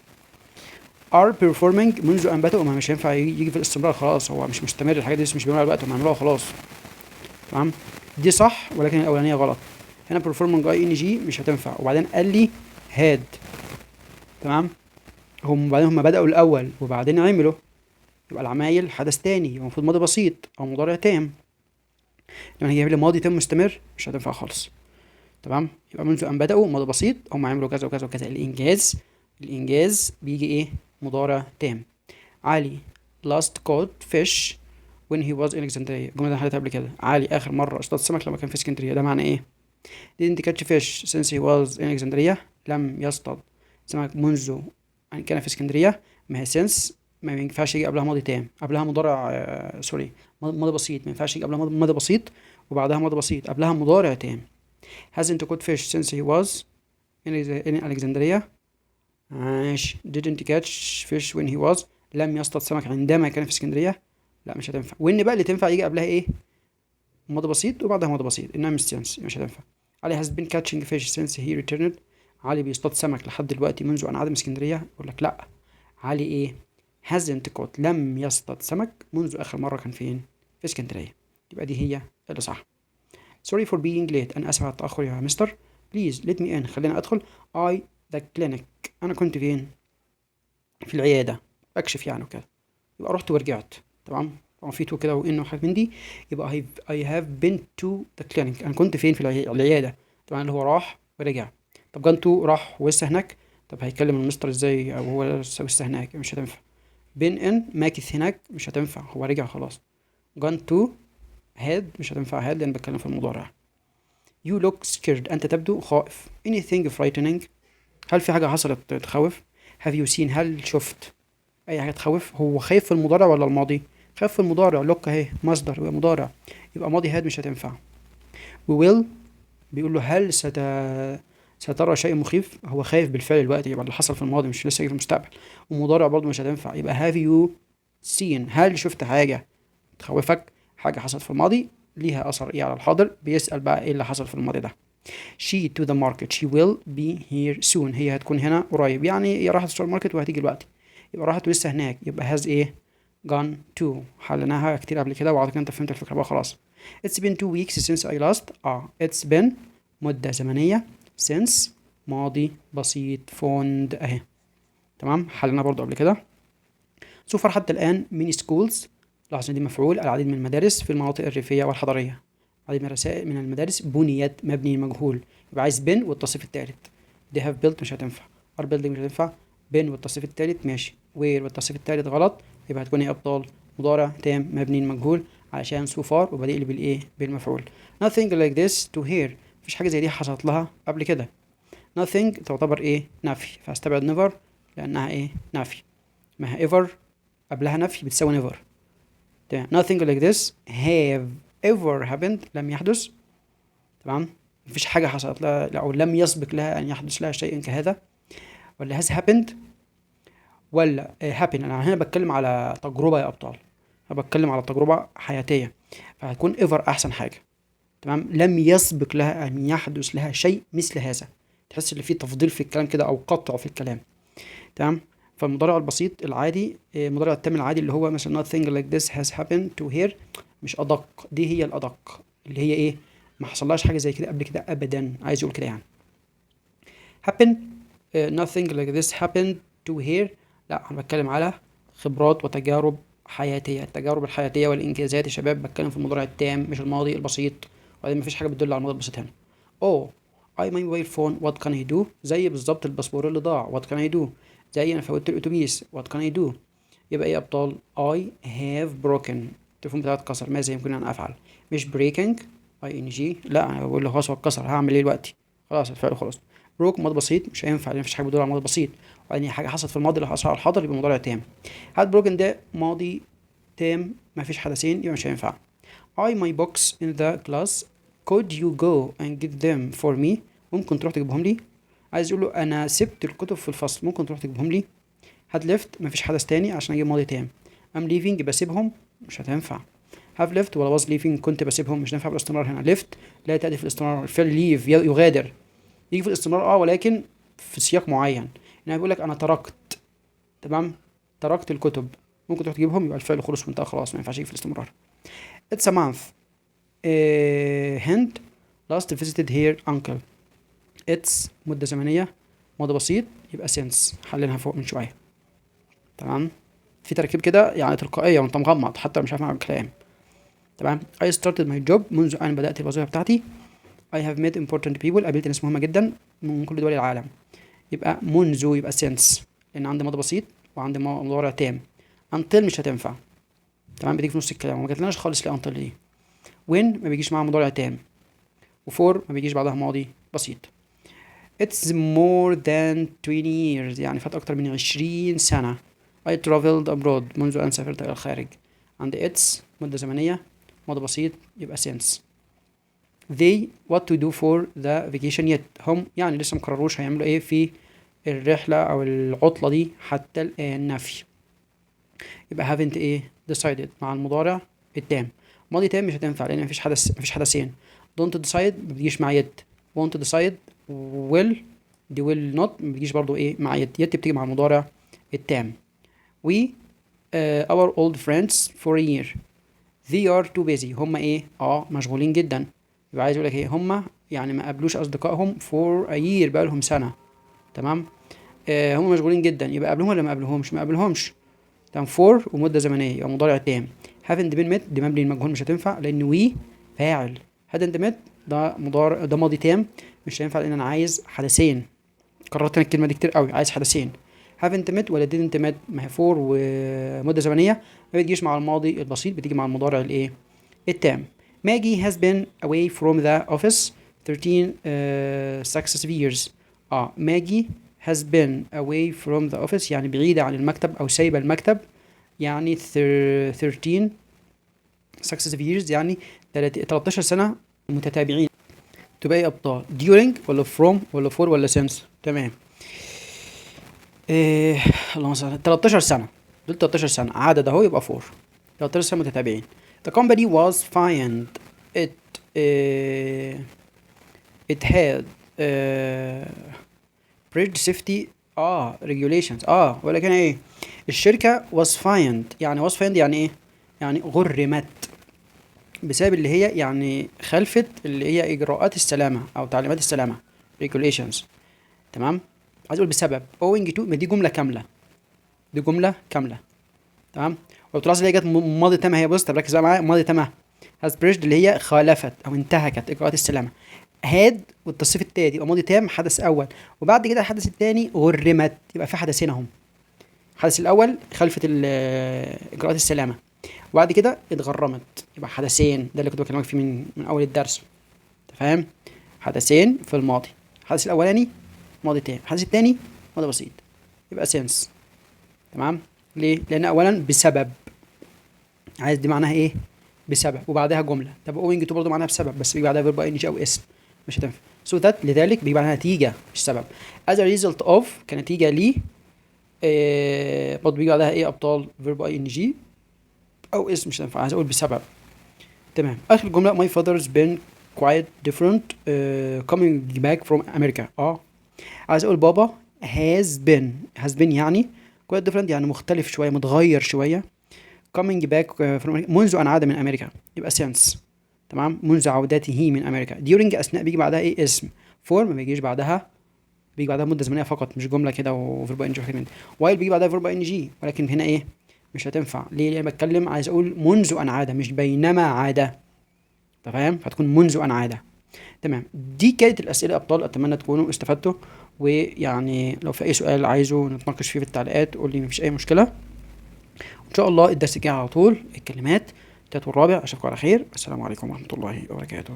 are performing منذ ان بدأوا، ما مش هينفع يجي في الاستمرار، خلاص هو مش مستمر، الحاجات دي مش بيعملوها الوقت، هم عملوها خلاص. تمام، دي صح ولكن الاولانية غلط. هنا performing ing مش هتنفع، وبعدين قال لي had. تمام، هم بعدين هم بدأوا الاول وبعدين عملوا، يبقى العمايل حدث تاني، يبقى المفروض ماضي بسيط او مضارع تام. لما هيجيب لي ماضي تام مستمر مش هتنفع خالص. تمام، يبقى منذ ان بدأوا ماضي بسيط، هم عملوا كذا وكذا وكذا. الانجاز بيجي ايه؟ مضارع تام. علي last caught fish when he was in Alexandria، الجملة دي حلتها قبل كده. علي آخر مرة اصطاد سمك لما كان في اسكندرية، ده معنى ايه؟ didn't catch fish since he was in Alexandria، لم يصطاد سمك منذ أن كان في اسكندرية. ما هي since ما ينفعش يجي قبلها ماضي تام، قبلها مضارع، sorry ماضي بسيط، ما ينفعش يجي قبلها ماضي بسيط وبعدها ماضي بسيط، قبلها مضارع تام. hasn't caught fish since he was in Alexandria، ماشي. didn't catch fish when he was، لم يصطاد سمك عندما كان في اسكندرية، لا مش هتنفع. when بقى اللي تنفع يجي قبلها ايه؟ ماضي بسيط وبعدها ماضي بسيط، انما مش since مش هتنفع. علي has been catching fish since he returned، علي بيصطاد سمك لحد دلوقتي منذ ان عاد من اسكندرية، يقول لك لا، علي ايه؟ hasn't caught، لم يصطاد سمك منذ اخر مرة كان فين؟ في اسكندرية. يبقى دي هي اللي صح. sorry for being late، انا اسف على التأخر يا مستر. please let me in، خلينا ادخل. I the clinic، انا كنت فين؟ في العيادة بكشف يعني وكده، يبقى رحت ورجعت. تمام، طبعا في to كده و in وحاجات من دي، يبقى I have been to the clinic، انا كنت فين؟ في العيادة. طبعا اللي هو راح ورجع. طب gone to راح ولسه هناك، طب هيكلم المستر ازاي او هو لسه هناك؟ مش هتنفع. been in ماكث هناك، مش هتنفع، هو رجع خلاص. gone to had مش هتنفع had لان بتكلم في المضارع. you look scared، انت تبدو خائف. anything frightening، هل في حاجة حصلت تخوف؟ have you seen، هل شفت اي حاجة تخوف؟ هو خايف في المضارع ولا الماضي؟ خايف في المضارع، look اهي مصدر يبقى مضارع، يبقى ماضي had مش هتنفع. we will بيقول له هل سترى شيء مخيف؟ هو خايف بالفعل الوقت، يبقى اللي حصل في الماضي مش لسه في المستقبل، ومضارع برضه مش هتنفع. يبقى have you seen، هل شفت حاجة تخوفك؟ حاجة حصلت في الماضي ليها أثر إيه على الحاضر؟ بيسأل بقى إيه اللي حصل في الماضي ده. she to the market، she will be here soon، هي هتكون هنا قريب، يعني هي راحت السوبر ماركت وهتيجي دلوقتي، يبقى راحت ولسه هناك، يبقى has ايه؟ gone to. حليناها كتير قبل كده واعتقد انت فهمت الفكرة بقى خلاص. it's been 2 weeks since I last، it's been مدة زمنية، since ماضي بسيط phoned اهي. تمام، حليناها برضو قبل كده. so far حتى الآن، many schools، لاحظ ان دي مفعول، العديد من المدارس في المناطق الريفية والحضرية، العديد من الرسائل من المدارس بنيت مبني مجهول، يبقى عايز been والتصريف الثالث. دي have built مش هتنفع، are building مش هتنفع، been والتصريف الثالث ماشي، were والتصريف الثالث غلط، يبقى هتكون ايه ابطال؟ مضارع تام مبني مجهول علشان so far وبادئ لي بالايه؟ بالمفعول. nothing like this to her، مفيش حاجة زي دي حصلت لها قبل كده. nothing تعتبر ايه؟ نفي، فاستبعد never لانها ايه؟ نفي، ما هي ever قبلها نفي بتساوي never. تمام، nothing like this have ever happened، لم يحدث. تمام، مفيش حاجة حصلت لها أو لم يسبق لها أن يحدث لها شيء كهذا، ولا has happened ولا happen. أنا هنا بتكلم على تجربة يا أبطال، أنا بتكلم على تجربة حياتية، فهتكون ever أحسن حاجة. تمام، لم يسبق لها أن يحدث لها شيء مثل هذا، تحس إن في تفضيل في الكلام كده أو قطع في الكلام. تمام، فالمضارع البسيط العادي، المضارع التام العادي اللي هو مثلا nothing like this has happened to her مش أدق، دي هي الأدق اللي هي إيه؟ ما حصلهاش حاجة زي كده قبل كده أبدا، عايز يقول كده يعني. happen، nothing like this happened to her، لا أنا بتكلم على خبرات وتجارب حياتية، التجارب الحياتية والإنجازات يا شباب، بتكلم في المضارع التام مش الماضي البسيط، وبعدين مفيش حاجة بتدل على الماضي البسيط هنا. oh I my mobile phone what can I do، زي بالظبط الباسبور اللي ضاع what can I do، زي أنا فوتت الأتوبيس what can I do، يبقى إيه يا أبطال؟ I have broken، التليفون بتاعي اتكسر، ماذا يمكن أن أفعل؟ مش breaking ing، لا أنا بقول له خلاص هو اتكسر، هعمل إيه دلوقتي؟ خلاص الفعل خلاص. broke ماضي بسيط مش هينفع لان مفيش حاجة بتدل على ماضي بسيط، وبعدين حاجة حصلت في الماضي اللي حصل على الحاضر يبقى مضارع تام. had broken ده ماضي تام مفيش حدثين يبقى مش هينفع. I my books in the class could you go and get them for me، ممكن تروح تجيبهم لي؟ عايز يقول له انا سبت الكتب في الفصل، ممكن تروح تجيبهم لي؟ had left مفيش حدث تاني عشان اجيب ماضي تام. am leaving بسيبهم مش هتنفع. have left ولا was leaving كنت بسيبهم مش هينفع بالاستمرار هنا. left لا تأتي في الاستمرار، الفعل leave يغادر. يجي في الاستمرار ولكن في سياق معين. يعني بيقول لك انا تركت، تمام، تركت الكتب، ممكن تروح تجيبهم، يبقى الفعل خلص وانتهى خلاص، ما ينفعش يجي في الاستمرار. It's a month هند last visited her uncle. It's مدة زمنية ماضي بسيط، يبقى since، حليناها فوق من شوية. تمام، في تركيب كده يعني تلقائية وانت مغمض حتى لو مش عارف معنى الكلام. تمام، I started my job، منذ أن بدأت الوظيفة بتاعتي. I have met important people، قابلت ناس مهمة جدا من كل دول العالم. يبقى منذ يبقى since، لأن عندي ماضي بسيط وعندي مضارع تام. until مش هتنفع، تمام، بتيجي في نص الكلام وما جاتلناش خالص ليه until دي. when ما بيجيش معاها مضارع تام، و for ما بيجيش بعدها ماضي بسيط. It's more than 20 years، يعني فات أكتر من 20 سنة. I traveled abroad، منذ أن سافرت إلى الخارج. عند it's مدة زمنية ماضي بسيط، يبقى since. They what to do for the vacation yet، هم يعني لسه مقرروش هيعملوا ايه في الرحلة أو العطلة دي حتى الآن، نفي. يبقى haven't ايه decided مع المضارع التام. ماضي تام مش هتنفع لأن مفيش حدث، مفيش حدثين. don't decide ما بتجيش مع yet. won't decide will دي will not ما بتجيش برضو ايه مع yet. yet بتيجي مع المضارع التام. We our old friends for a year. They are too busy، هم ايه مشغولين جدا. يبقى عايز يقول لك ايه، هم يعني ما قابلوش اصدقائهم for a year، بقى لهم سنة. تمام، هم مشغولين جدا، يبقى قابلوهم ولا ما قابلوهمش؟ ما قابلوهمش. تمام، for ومدة زمنية يبقى مضارع تام. haven't been met دي مبني المجهول مش هتنفع لان we فاعل. hadn't met ده مضارع، ده ماضي تام مش هينفع لان انا عايز حدثين. كررت انا الكلمة دي كتير قوي، عايز حدثين. haven't met ولا didn't met، ما هي for ومدة زمنية ما بتجيش مع الماضي البسيط، بتيجي مع المضارع الايه التام. ماجي has been away from the office 13 successive years. ماجي has been away from the office يعني بعيدة عن المكتب أو سايبة المكتب، يعني 13 successive years يعني 13 سنة متتابعين. تبقى ايه أبطال؟ during ولا from ولا for ولا since؟ تمام، إيه اللهم صل على 13 سنة، دول 13 سنة عدد اهو، يبقى for 13 سنة متتابعين. The company was fined it had breached safety regulations. ولكن ايه الشركة was fined، يعني was fined يعني ايه؟ يعني غرمت بسبب اللي هي يعني خلفت اللي هي اجراءات السلامة او تعليمات السلامة regulations. تمام، عايز اقول بسبب owing to، ما دي جملة كاملة، دي جملة كاملة. تمام، ولو تلاحظ اللي هي جت ماضي تام، هي بص طب ركز بقى معايا، ماضي تام has breached اللي هي خالفت او انتهكت اجراءات السلامة. had والتصريف التالت يبقى ماضي تام حدث اول، وبعد كده الحدث الثاني غرمت، يبقى في حدثين اهم. الحدث الاول خلفت اجراءات السلامة، وبعد كده اتغرمت، يبقى حدثين. ده اللي كنت بكلمك فيه من اول الدرس، انت فاهم؟ حدثين في الماضي، الحدث الاولاني ماضي تام، الحدث الثاني ماضي بسيط، يبقى since. تمام، ليه؟ لان اولا بسبب، عايز دي معناها ايه؟ بسبب، وبعدها جملة. طب owing to برضه معناها بسبب، بس بيجي بعدها verb ing او اسم، مش هتنفع. so that لذلك بيجي بعدها نتيجة مش سبب. as a result of كنتيجة ليه، برضه بيجي بعدها ايه ابطال؟ verb ing او اسم، مش هتنفع، عايز اقول بسبب. تمام، اخر جملة my father's been quite different coming back from America. عايز اقول بابا has been، has been يعني quite different يعني مختلف شوية، متغير شوية، coming back from America منذ أن عاد من أمريكا، يبقى since. تمام، منذ عودته من أمريكا. during أثناء بيجي بعدها إيه؟ اسم. for ما بيجيش بعدها، بيجي بعدها مدة زمنية فقط، مش جملة كده و verb ing وحاجات من دي. while بيجي بعدها verb ing، ولكن هنا إيه؟ مش هتنفع. ليه؟ لأن بتكلم عايز أقول منذ أن عاد مش بينما عاد، تمام؟ فتكون منذ أن عاد. تمام، دي كانت الأسئلة يا أبطال، أتمنى تكونوا استفدتوا، ويعني لو في أي سؤال عايزه نتناقش فيه في التعليقات قول لي، مفيش أي مشكلة. وإن شاء الله الدرس الجاي على طول الكلمات التالت والرابع. أشوفكم على خير، السلام عليكم ورحمة الله وبركاته.